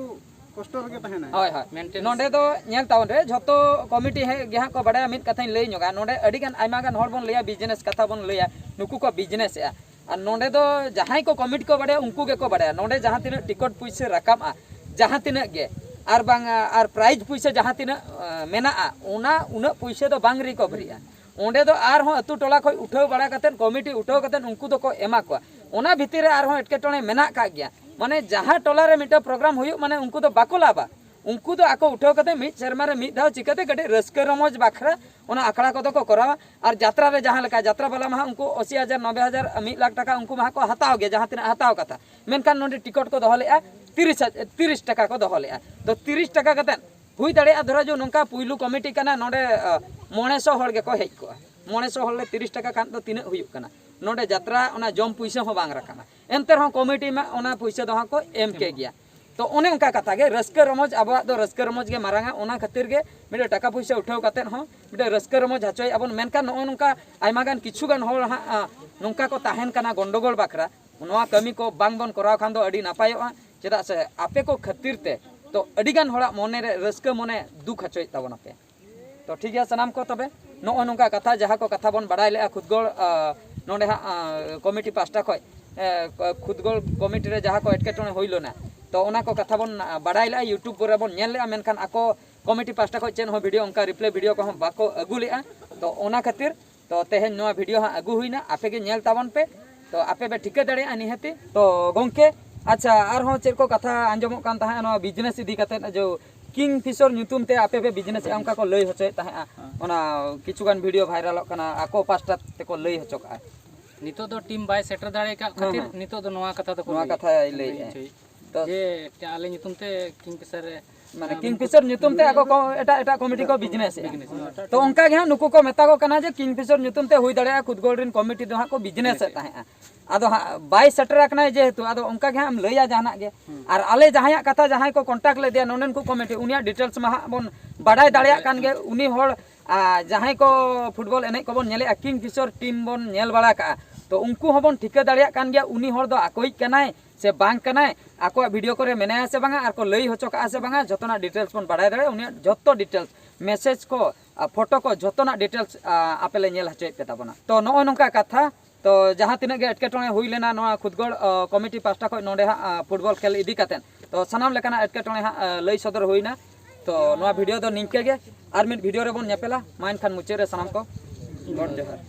ᱠᱚᱥᱴᱚ ᱨᱮᱜᱮ ᱛᱟᱦᱮᱱᱟᱭ᱾ ᱦᱳᱭ ᱦᱳᱭ᱾ ᱱᱚᱰᱮ ᱫᱚ ᱧᱮᱞ ᱛᱟᱵᱚᱱ ᱨᱮ, ᱡᱷᱚᱛᱚ ᱠᱚᱢᱤᱴᱤ ᱦᱮᱡ ᱜᱮ ᱦᱟᱸᱜ ᱠᱚ ᱵᱟᱲᱟᱭᱟ᱾ ᱢᱤᱫ ᱠᱟᱛᱷᱟᱧ ᱞᱟᱹᱭ ᱧᱚᱜᱟ, ᱱᱚᱰᱮ ᱟᱹᱰᱤ ᱜᱟᱱ, ᱟᱭᱢᱟ ᱜᱟᱱ ᱦᱚᱲ ᱵᱚᱱ ᱞᱟᱹᱭᱟ ᱵᱤᱡᱽᱱᱮᱥ ᱠᱟᱛᱷᱟ ᱵᱚᱱ ᱞᱟᱹᱭᱟ, ᱱᱩᱠᱩ ᱠᱚ ᱵᱤᱡᱽᱱᱮᱥᱮᱜᱼᱟ᱾ ᱟᱨ ᱱᱚᱰᱮ ᱫᱚ ᱡᱟᱦᱟᱸᱭ ᱠᱚ ᱠᱚᱢᱤᱴᱤ ᱠᱚ ᱵᱟᱲᱟᱭᱟ, ᱩᱱᱠᱩ ᱜᱮᱠᱚ ᱵᱟᱲᱟᱭᱟ᱾ ᱱᱚᱰᱮ ᱡᱟᱦᱟᱸ ᱛᱤᱱᱟᱹᱜ ᱴᱤᱠᱤᱴ ᱯᱩᱭᱥᱟᱹ ᱨᱟᱠᱟᱵᱼᱟ, ᱡᱟᱦᱟᱸ ᱛᱤᱱᱟᱹᱜ ᱜᱮ, ᱟᱨ ᱵᱟᱝ ᱟᱨ ᱯᱨᱟᱭᱤᱡᱽ ᱯᱩᱭᱥᱟᱹ ᱡᱟᱦᱟᱸ ᱛᱤᱱᱟᱹᱜ ᱢᱮᱱᱟᱜᱼᱟ, ᱚᱱᱟ ᱩᱱᱟᱹᱜ ᱯᱩᱭᱥᱟᱹ ᱫᱚ ᱵᱟᱝ ᱨᱤᱠᱚᱵᱷᱟᱨᱤᱜᱼᱟ᱾ ᱚᱸᱰᱮ ᱫᱚ ᱟᱨᱦᱚᱸ ᱟᱹᱛᱩ ᱴᱚᱞᱟ ᱠᱷᱚᱱ ᱩᱴᱷᱟᱹᱣ ᱵᱟᱲᱟ ᱠᱟᱛᱮᱫ, ᱠᱚᱢᱤᱴᱤ ᱩᱴᱷᱟᱹᱣ ᱠᱟᱛᱮᱫ ᱩᱱᱠᱩ ᱫᱚᱠᱚ ᱮᱢᱟ ᱠᱚᱣᱟ᱾ ᱚᱱᱟ ᱵᱷᱤᱛᱤᱨ ᱨᱮ ᱟᱨᱦᱚᱸ ᱮᱴᱠᱮᱴᱚᱬᱮ ᱢᱮᱱᱟᱜ ᱠᱟᱜ ᱜᱮᱭᱟ᱾ ᱢᱟᱱᱮ ᱡᱟᱦᱟᱸ ᱴᱚᱞᱟ ᱨᱮ ᱢᱤᱫᱴᱟᱝ ᱯᱨᱳᱜᱨᱟᱢ ᱦᱩᱭᱩᱜ, ᱢᱟᱱᱮ ᱩᱱᱠᱩ ᱫᱚ ᱵᱟᱠᱚ ᱞᱟᱵᱟ᱾ ᱩᱱᱠᱩ ᱫᱚ ᱟᱠᱚ ᱩᱴᱷᱟᱹᱣ ᱠᱟᱛᱮ ᱢᱤᱫ ᱥᱮᱨᱢᱟ ᱨᱮ ᱢᱤᱫ ᱫᱷᱟᱣ ᱪᱤᱠᱟᱹᱛᱮ ᱠᱟᱹᱴᱤᱡ ᱨᱟᱹᱥᱠᱟᱹ ᱨᱚᱢᱚᱡᱽ ᱵᱟᱠᱷᱨᱟ ᱚᱱᱟ ᱟᱠᱷᱲᱟ ᱠᱚᱫᱚ ᱠᱚ ᱠᱚᱨᱟᱣᱟ᱾ ᱟᱨ ᱡᱟᱛᱨᱟ ᱨᱮ ᱡᱟᱦᱟᱸ ᱞᱮᱠᱟ, ᱡᱟᱛᱨᱟ ᱵᱟᱞᱟ ᱢᱟ ᱦᱟᱸᱜ ᱩᱱᱠᱩ ᱟᱥᱤ ᱦᱟᱡᱟᱨ, ᱱᱚᱵᱵᱳᱭ ᱦᱟᱡᱟᱨ, ᱢᱤᱫ ᱞᱟᱠᱷ ᱴᱟᱠᱟ ᱩᱱᱠᱩ ᱢᱟ ᱦᱟᱸᱜ ᱠᱚ ᱦᱟᱛᱟᱣ ᱜᱮᱭᱟ, ᱡᱟᱦᱟᱸ ᱛᱤᱱᱟᱹᱜ ᱦᱟᱛᱟᱣ ᱠᱟᱛᱷᱟ᱾ ᱢᱮᱱᱠᱷᱟᱱ ᱱᱚᱰᱮ ᱴᱤᱠᱤᱴ ᱠᱚ ᱫᱚᱦᱚ ᱞᱮᱫᱼᱟ ᱛᱤᱨᱤᱥ ᱦᱟᱡᱟᱨ, ᱛᱤᱨᱤᱥ ᱴᱟᱠᱟ ᱠᱚ ᱫᱚᱦᱚ ᱞᱮᱫᱼᱟ᱾ ᱛᱚ ᱛᱤᱨᱤᱥ ᱴᱟᱠᱟ ᱠᱟᱛᱮᱫ ᱦᱩᱭ ᱫᱟᱲᱮᱭᱟᱜᱼᱟ, ᱫᱷᱚᱨᱟ ᱡᱚ ᱱᱚᱝᱠᱟ ᱯᱩᱭᱞᱩ ᱠᱚᱢᱤᱴᱤ ᱠᱟᱱᱟ, ᱱᱚᱰᱮ ᱟᱸ, ᱢᱚᱬᱮ ᱥᱚ ᱦᱚᱲ ᱜᱮᱠᱚ ᱦᱮᱡ ᱠᱚᱜᱼᱟ᱾ ᱢᱚᱬᱮ ᱥᱚ ᱦᱚᱲ ᱨᱮ ᱛᱤᱨᱤᱥ ᱴᱟᱠᱟ ᱠᱷᱟᱱ ᱫᱚ ᱛᱤᱱᱟᱹᱜ ᱦᱩᱭᱩᱜ ᱠᱟᱱᱟ? ᱱᱚᱰᱮ ᱡᱟᱛᱨᱟ ᱚᱱᱟ ᱡᱚᱢ ᱯᱩᱭᱥᱟᱹ ᱦᱚᱸ ᱵᱟᱝ ᱨᱟᱠᱟᱵᱼᱟ᱾ ᱮᱱᱛᱮ ᱨᱮᱦᱚᱸ ᱠᱚᱢᱤᱴᱤ ᱢᱟ ᱚᱱᱟ ᱯᱩᱭᱥᱟᱹ ᱫᱚ ᱦᱟᱸᱜ ᱠᱚ ᱮᱢ ᱠᱮ ᱜᱮᱭᱟ᱾ ᱛᱚ ᱚᱱᱮ ᱚᱱᱠᱟ ᱠᱟᱛᱷᱟ ᱜᱮ, ᱨᱟᱹᱥᱠᱟᱹ ᱨᱚᱢᱚᱡᱽ, ᱟᱵᱚᱣᱟᱜ ᱫᱚ ᱨᱟᱹᱥᱠᱟᱹ ᱨᱚᱢᱚᱡᱽ ᱜᱮ ᱢᱟᱨᱟᱝᱟ᱾ ᱚᱱᱟ ᱠᱷᱟᱹᱛᱤᱨ ᱜᱮ ᱢᱤᱫᱴᱮᱱ ᱴᱟᱠᱟ ᱯᱩᱭᱥᱟᱹ ᱩᱴᱷᱟᱹᱣ ᱠᱟᱛᱮᱫ ᱦᱚᱸ ᱢᱤᱫᱴᱮᱱ ᱨᱟᱹᱥᱠᱟᱹ ᱨᱚᱢᱚᱡᱽ ᱦᱚᱪᱚᱭᱮᱫᱼᱟ ᱵᱚᱱ᱾ ᱢᱮᱱᱠᱷᱟᱱ ᱱᱚᱜᱼᱚ ᱱᱚᱝᱠᱟ ᱟᱭᱢᱟ ᱜᱟᱱ ᱠᱤᱪᱷᱩ ᱜᱟᱱ ᱦᱚᱲ ᱦᱟᱸᱜ, ᱟᱸ, ᱱᱚᱝᱠᱟ ᱠᱚ ᱛᱟᱦᱮᱱ ᱠᱟᱱᱟ ᱜᱚᱱᱰᱚᱜᱳᱞ ᱵᱟᱠᱷᱨᱟ᱾ ᱱᱚᱣᱟ ᱠᱟᱹᱢᱤ ᱠᱚ ᱵᱟᱝ ᱵᱚᱱ ᱠᱚᱨᱟᱣ ᱠᱷᱟᱱ ᱫᱚ ᱟᱹᱰᱤ ᱱᱟᱯᱟᱭᱚᱜᱼᱟ᱾ ᱪᱮᱫᱟᱜ ᱥᱮ ᱟᱯᱮ ᱠᱚ ᱠᱷᱟᱹᱛᱤᱨ ᱛᱮ ᱛᱚ ᱟᱹᱰᱤ ᱜᱟᱱ ᱦᱚᱲᱟᱜ ᱢᱚᱱᱮ ᱨᱮ ᱨᱟᱹᱥᱠᱟᱹ ᱢᱚᱱᱮ ᱫᱩᱠ ᱦᱚᱪᱚᱭᱮᱫ ᱛᱟᱵᱚᱱᱟᱯᱮ᱾ ᱛᱚ ᱴᱷᱤᱠ ᱜᱮᱭᱟ ᱥᱟᱱᱟᱢ ᱠᱚ, ᱛᱚᱵᱮ ᱱᱚᱜᱼᱚ ᱱᱚᱝᱠᱟ ᱠᱟᱛᱷᱟ, ᱡᱟᱦᱟᱸ ᱠᱚ ᱠᱟᱛᱷᱟ ᱵᱚᱱ ᱵᱟᱲᱟᱭ ᱞᱮᱜᱼᱟ ᱠᱷᱩᱫᱽᱜᱚᱲ, ᱟᱸ, ᱱᱚᱰᱮ ᱦᱟᱸᱜ, ᱟᱸ, ᱠᱚᱢᱤᱴᱤ ᱯᱟᱦᱴᱟ ᱠᱷᱚᱱ, ᱮ, ᱠᱷᱩᱫᱽᱜᱚᱲ ᱠᱚᱢᱤᱴᱤ ᱨᱮ ᱡᱟᱦᱟᱸ ᱠᱚ ᱮᱴᱠᱮᱴᱚᱬᱮ ᱦᱩᱭ ᱞᱮᱱᱟ, ᱛᱚ ᱚᱱᱟ ᱠᱚ ᱠᱟᱛᱷᱟ ᱵᱚᱱ, ᱟᱸ, ᱵᱟᱲᱟᱭ ᱞᱮᱜᱼᱟ, YouTube ᱠᱚᱨᱮ ᱵᱚᱱ ᱧᱮᱞ ᱞᱮᱜᱼᱟ, ᱢᱮᱱᱠᱷᱟᱱ ᱟᱠᱚ ᱠᱚᱢᱤᱴᱤ ᱯᱟᱦᱴᱟ ᱠᱷᱚᱱ ᱪᱮᱫ ᱦᱚᱸ ᱵᱷᱤᱰᱤᱭᱳ, ᱚᱱᱠᱟ ᱨᱤᱯᱞᱟᱭ ᱵᱷᱤᱰᱤᱭᱳ ᱠᱚᱦᱚᱸ ᱵᱟᱠᱚ ᱟᱹᱜᱩ ᱞᱮᱜᱼᱟ᱾ ᱛᱚ ᱚᱱᱟ ᱠᱷᱟᱹᱛᱤᱨ ᱛᱚ ᱛᱮᱦᱮᱧ ᱱᱚᱣᱟ ᱵᱷᱤᱰᱤᱭᱳ ᱦᱟᱸᱜ ᱟᱹᱜᱩ ᱦᱩᱭᱱᱟ, ᱟᱯᱮ ᱜᱮ ᱧᱮᱞ ᱛᱟᱵᱚᱱ ᱯᱮ᱾ ᱛᱚ ᱟᱯᱮ ᱯᱮ ᱴᱷᱤᱠᱟᱹ ᱫᱟᱲᱮᱭᱟᱜᱼᱟ ᱱᱤᱦᱟᱹᱛᱤ᱾ ᱛᱚ ᱜᱚᱝᱠᱮ, ᱟᱪᱪᱷᱟ, ᱟᱨᱦᱚᱸ ᱪᱮᱫ ᱠᱚ ᱠᱟᱛᱷᱟ ᱟᱸᱡᱚᱢᱚᱜ ᱠᱟᱱ ᱛᱟᱦᱮᱸᱫ ᱱᱚᱣᱟ ᱵᱤᱡᱽᱱᱮᱥ ᱤᱫᱤ ᱠᱟᱛᱮᱫ, ᱡᱮ ᱠᱤᱝ ᱯᱷᱤᱥᱚᱨ ᱧᱩᱛᱩᱢ ᱛᱮ ᱟᱯᱮ ᱯᱮ ᱵᱤᱡᱽᱱᱮᱥ ᱮᱫᱼᱟ, ᱚᱱᱠᱟ ᱠᱚ ᱞᱟᱹᱭ ᱦᱚᱪᱚᱭᱮᱫ ᱛᱟᱦᱮᱸᱫᱼᱟ, ᱚᱱᱟ ᱠᱤᱪᱷᱩ ᱜᱟᱱ ᱵᱷᱤᱰᱤᱭᱳ ᱵᱷᱟᱭᱨᱟᱞᱚᱜ ᱠᱟᱱᱟ, ᱟᱠᱚ ᱯᱟᱥᱴᱟ ᱛᱮᱠᱚ ᱞᱟᱹᱭ ᱦᱚᱪᱚ ᱠᱟᱜᱼᱟ᱾ ᱱᱤᱛᱚᱜ ᱫᱚ ᱴᱤᱢ ᱵᱟᱭ ᱥᱮᱴᱮᱨ ᱫᱟᱲᱮ ᱟᱠᱟᱫ ᱦᱮᱸ, ᱠᱷᱟᱹᱛᱤᱨ ᱦᱮᱸ᱾ ᱱᱤᱛᱚᱜ ᱫᱚ ᱱᱚᱣᱟ ᱠᱟᱛᱷᱟ ᱫᱚᱠᱚ ᱱᱚᱣᱟ ᱞᱟᱹᱭᱮᱫ ᱠᱟᱛᱷᱟᱭ ᱠᱟᱱᱟ, ᱞᱟᱹᱭᱮᱫᱼᱟ᱾ ᱞᱟᱹᱭ ᱦᱚᱪᱚᱭᱮᱫ᱾ ᱛᱚ ᱡᱮ ᱟᱞᱮ ᱧᱩᱛᱩᱢ ᱛᱮ ᱠᱤᱝ ᱯᱷᱤᱥᱟᱨ ᱨᱮ ᱢᱟᱱᱮ ᱠᱤᱝ ᱯᱷᱤᱥᱚᱨ ᱧᱩᱛᱩᱢ ᱛᱮ ᱟᱠᱚ ᱠᱚ ᱮᱴᱟᱜ ᱮᱴᱟᱜ ᱠᱚᱢᱤᱴᱤ ᱠᱚ ᱵᱤᱡᱽᱱᱮᱥ ᱮᱫᱼᱟ᱾ ᱛᱚ ᱚᱱᱠᱟ ᱜᱮ ᱦᱟᱸᱜ ᱱᱩᱠᱩ ᱠᱚ ᱢᱮᱛᱟ ᱠᱚ ᱠᱟᱱᱟ ᱡᱮ ᱠᱤᱝ ᱯᱷᱤᱥᱚᱨ ᱧᱩᱛᱩᱢ ᱛᱮ ᱦᱩᱭ ᱫᱟᱲᱮᱭᱟᱜᱼᱟ ᱠᱷᱩᱫᱽᱜᱚᱲ ᱨᱮᱱ ᱠᱚᱢᱤᱴᱤ ᱫᱚ ᱦᱟᱸᱜ ᱠᱚ ᱵᱤᱡᱽᱱᱮᱥ ᱮᱫ ᱛᱟᱦᱮᱸᱫᱼᱟ᱾ ᱟᱫᱚ ᱦᱟᱸᱜ ᱵᱟᱭ ᱥᱮᱴᱮᱨ ᱟᱠᱟᱱᱟᱭ ᱡᱮᱦᱮᱛᱩ, ᱟᱫᱚ ᱚᱱᱠᱟ ᱜᱮ ᱦᱟᱸᱜ ᱮᱢ ᱞᱟᱹᱭᱟ ᱡᱟᱦᱟᱱᱟᱜ ᱜᱮ᱾ ᱟᱨ ᱟᱞᱮ ᱡᱟᱦᱟᱸᱭᱟᱜ ᱠᱟᱛᱷᱟ, ᱡᱟᱦᱟᱸᱭ ᱠᱚ ᱠᱚᱱᱴᱟᱠᱴ ᱞᱮᱫᱮᱭᱟ ᱱᱚᱰᱮᱱ ᱠᱚ ᱠᱚᱢᱤᱴᱤ, ᱩᱱᱤᱭᱟᱜ ᱰᱤᱴᱮᱞᱥ ᱢᱟ ᱦᱟᱸᱜ ᱵᱚᱱ ᱵᱟᱰᱟᱭ ᱫᱟᱲᱮᱭᱟᱜ ᱠᱟᱱ ᱜᱮ᱾ ᱩᱱᱤ ᱦᱚᱲ, ᱟᱨ ᱡᱟᱦᱟᱸᱭ ᱠᱚ ᱯᱷᱩᱴᱵᱚᱞ ᱮᱱᱮᱡ ᱠᱚᱵᱚᱱ ᱧᱮᱞᱮᱫᱼᱟ, ᱠᱤᱝ ᱯᱷᱤᱥᱚᱨ ᱴᱤᱢ ᱵᱚᱱ ᱧᱮᱞ ᱵᱟᱲᱟ ᱠᱟᱜᱼᱟ, ᱛᱚ ᱩᱱᱠᱩ ᱦᱚᱸᱵᱚᱱ ᱴᱷᱤᱠᱟᱹ ᱫᱟᱲᱮᱭᱟᱜ ᱠᱟᱱ ᱜᱮᱭᱟ ᱩᱱᱤ ᱦᱚᱲ ᱫᱚ ᱟᱠᱚᱭᱤᱡ ᱠᱟᱱᱟᱭ ᱥᱮ ᱵᱟᱝ ᱠᱟᱱᱟᱭ, ᱟᱠᱚᱣᱟᱜ ᱵᱷᱤᱰᱤᱭᱳ ᱠᱚᱨᱮ ᱢᱮᱱᱟᱭᱟ ᱥᱮ ᱵᱟᱝᱟ, ᱟᱨ ᱠᱚ ᱞᱟᱹᱭ ᱦᱚᱪᱚ ᱠᱟᱜᱼᱟ ᱥᱮ ᱵᱟᱝᱟ, ᱡᱚᱛᱚᱱᱟᱜ ᱰᱤᱴᱮᱞᱥ ᱵᱚᱱ ᱵᱟᱲᱟᱭ ᱫᱟᱲᱮᱭᱟᱜᱼᱟ᱾ ᱩᱱᱤᱭᱟᱜ ᱡᱚᱛᱚ ᱰᱤᱴᱮᱞᱥ, ᱢᱮᱥᱮᱡᱽ ᱠᱚ, ᱟᱨ ᱯᱷᱳᱴᱳ ᱠᱚ, ᱡᱚᱛᱚᱱᱟᱜ ᱰᱤᱴᱮᱞᱥ ᱟᱯᱮ ᱞᱮ ᱧᱮᱞ ᱦᱚᱪᱚᱭᱮᱫ ᱯᱮ ᱛᱟᱵᱚᱱᱟ᱾ ᱛᱚ ᱱᱚᱜᱼᱚᱭ ᱱᱚᱝᱠᱟ ᱠᱟᱛᱷᱟ᱾ ᱛᱚ ᱡᱟᱦᱟᱸ ᱛᱤᱱᱟᱹᱜ ᱜᱮ ᱮᱴᱠᱮᱴᱚᱬᱮ ᱦᱩᱭ ᱞᱮᱱᱟ ᱱᱚᱣᱟ ᱠᱷᱩᱫᱽᱜᱚᱲ ᱠᱚᱢᱤᱴᱤ ᱯᱟᱦᱴᱟ ᱠᱷᱚᱱ ᱱᱚᱰᱮ ᱦᱟᱸᱜ ᱯᱷᱩᱴᱵᱚᱞ ᱠᱷᱮᱞ ᱤᱫᱤ ᱠᱟᱛᱮᱫ, ᱛᱚ ᱥᱟᱱᱟᱢ ᱞᱮᱠᱟᱱᱟᱜ ᱮᱴᱠᱮᱴᱚᱬᱮ ᱦᱟᱸᱜ ᱞᱟᱹᱭ ᱥᱚᱫᱚᱨ ᱦᱩᱭᱱᱟ᱾ ᱛᱚ ᱱᱚᱣᱟ ᱵᱷᱤᱰᱤᱭᱳ ᱫᱚ ᱱᱤᱝᱠᱟᱹ ᱜᱮ, ᱟᱨ ᱢᱤᱫ ᱵᱷᱤᱰᱤᱭᱳ ᱨᱮᱵᱚᱱ ᱧᱮᱯᱮᱞᱟ᱾ ᱢᱟ ᱮᱱᱠᱷᱟᱱ ᱢᱩᱪᱟᱹᱫ ᱨᱮ ᱥᱟᱱᱟᱢ ᱠᱚ ᱜᱚᱰ ᱡᱚᱦᱟᱨ᱾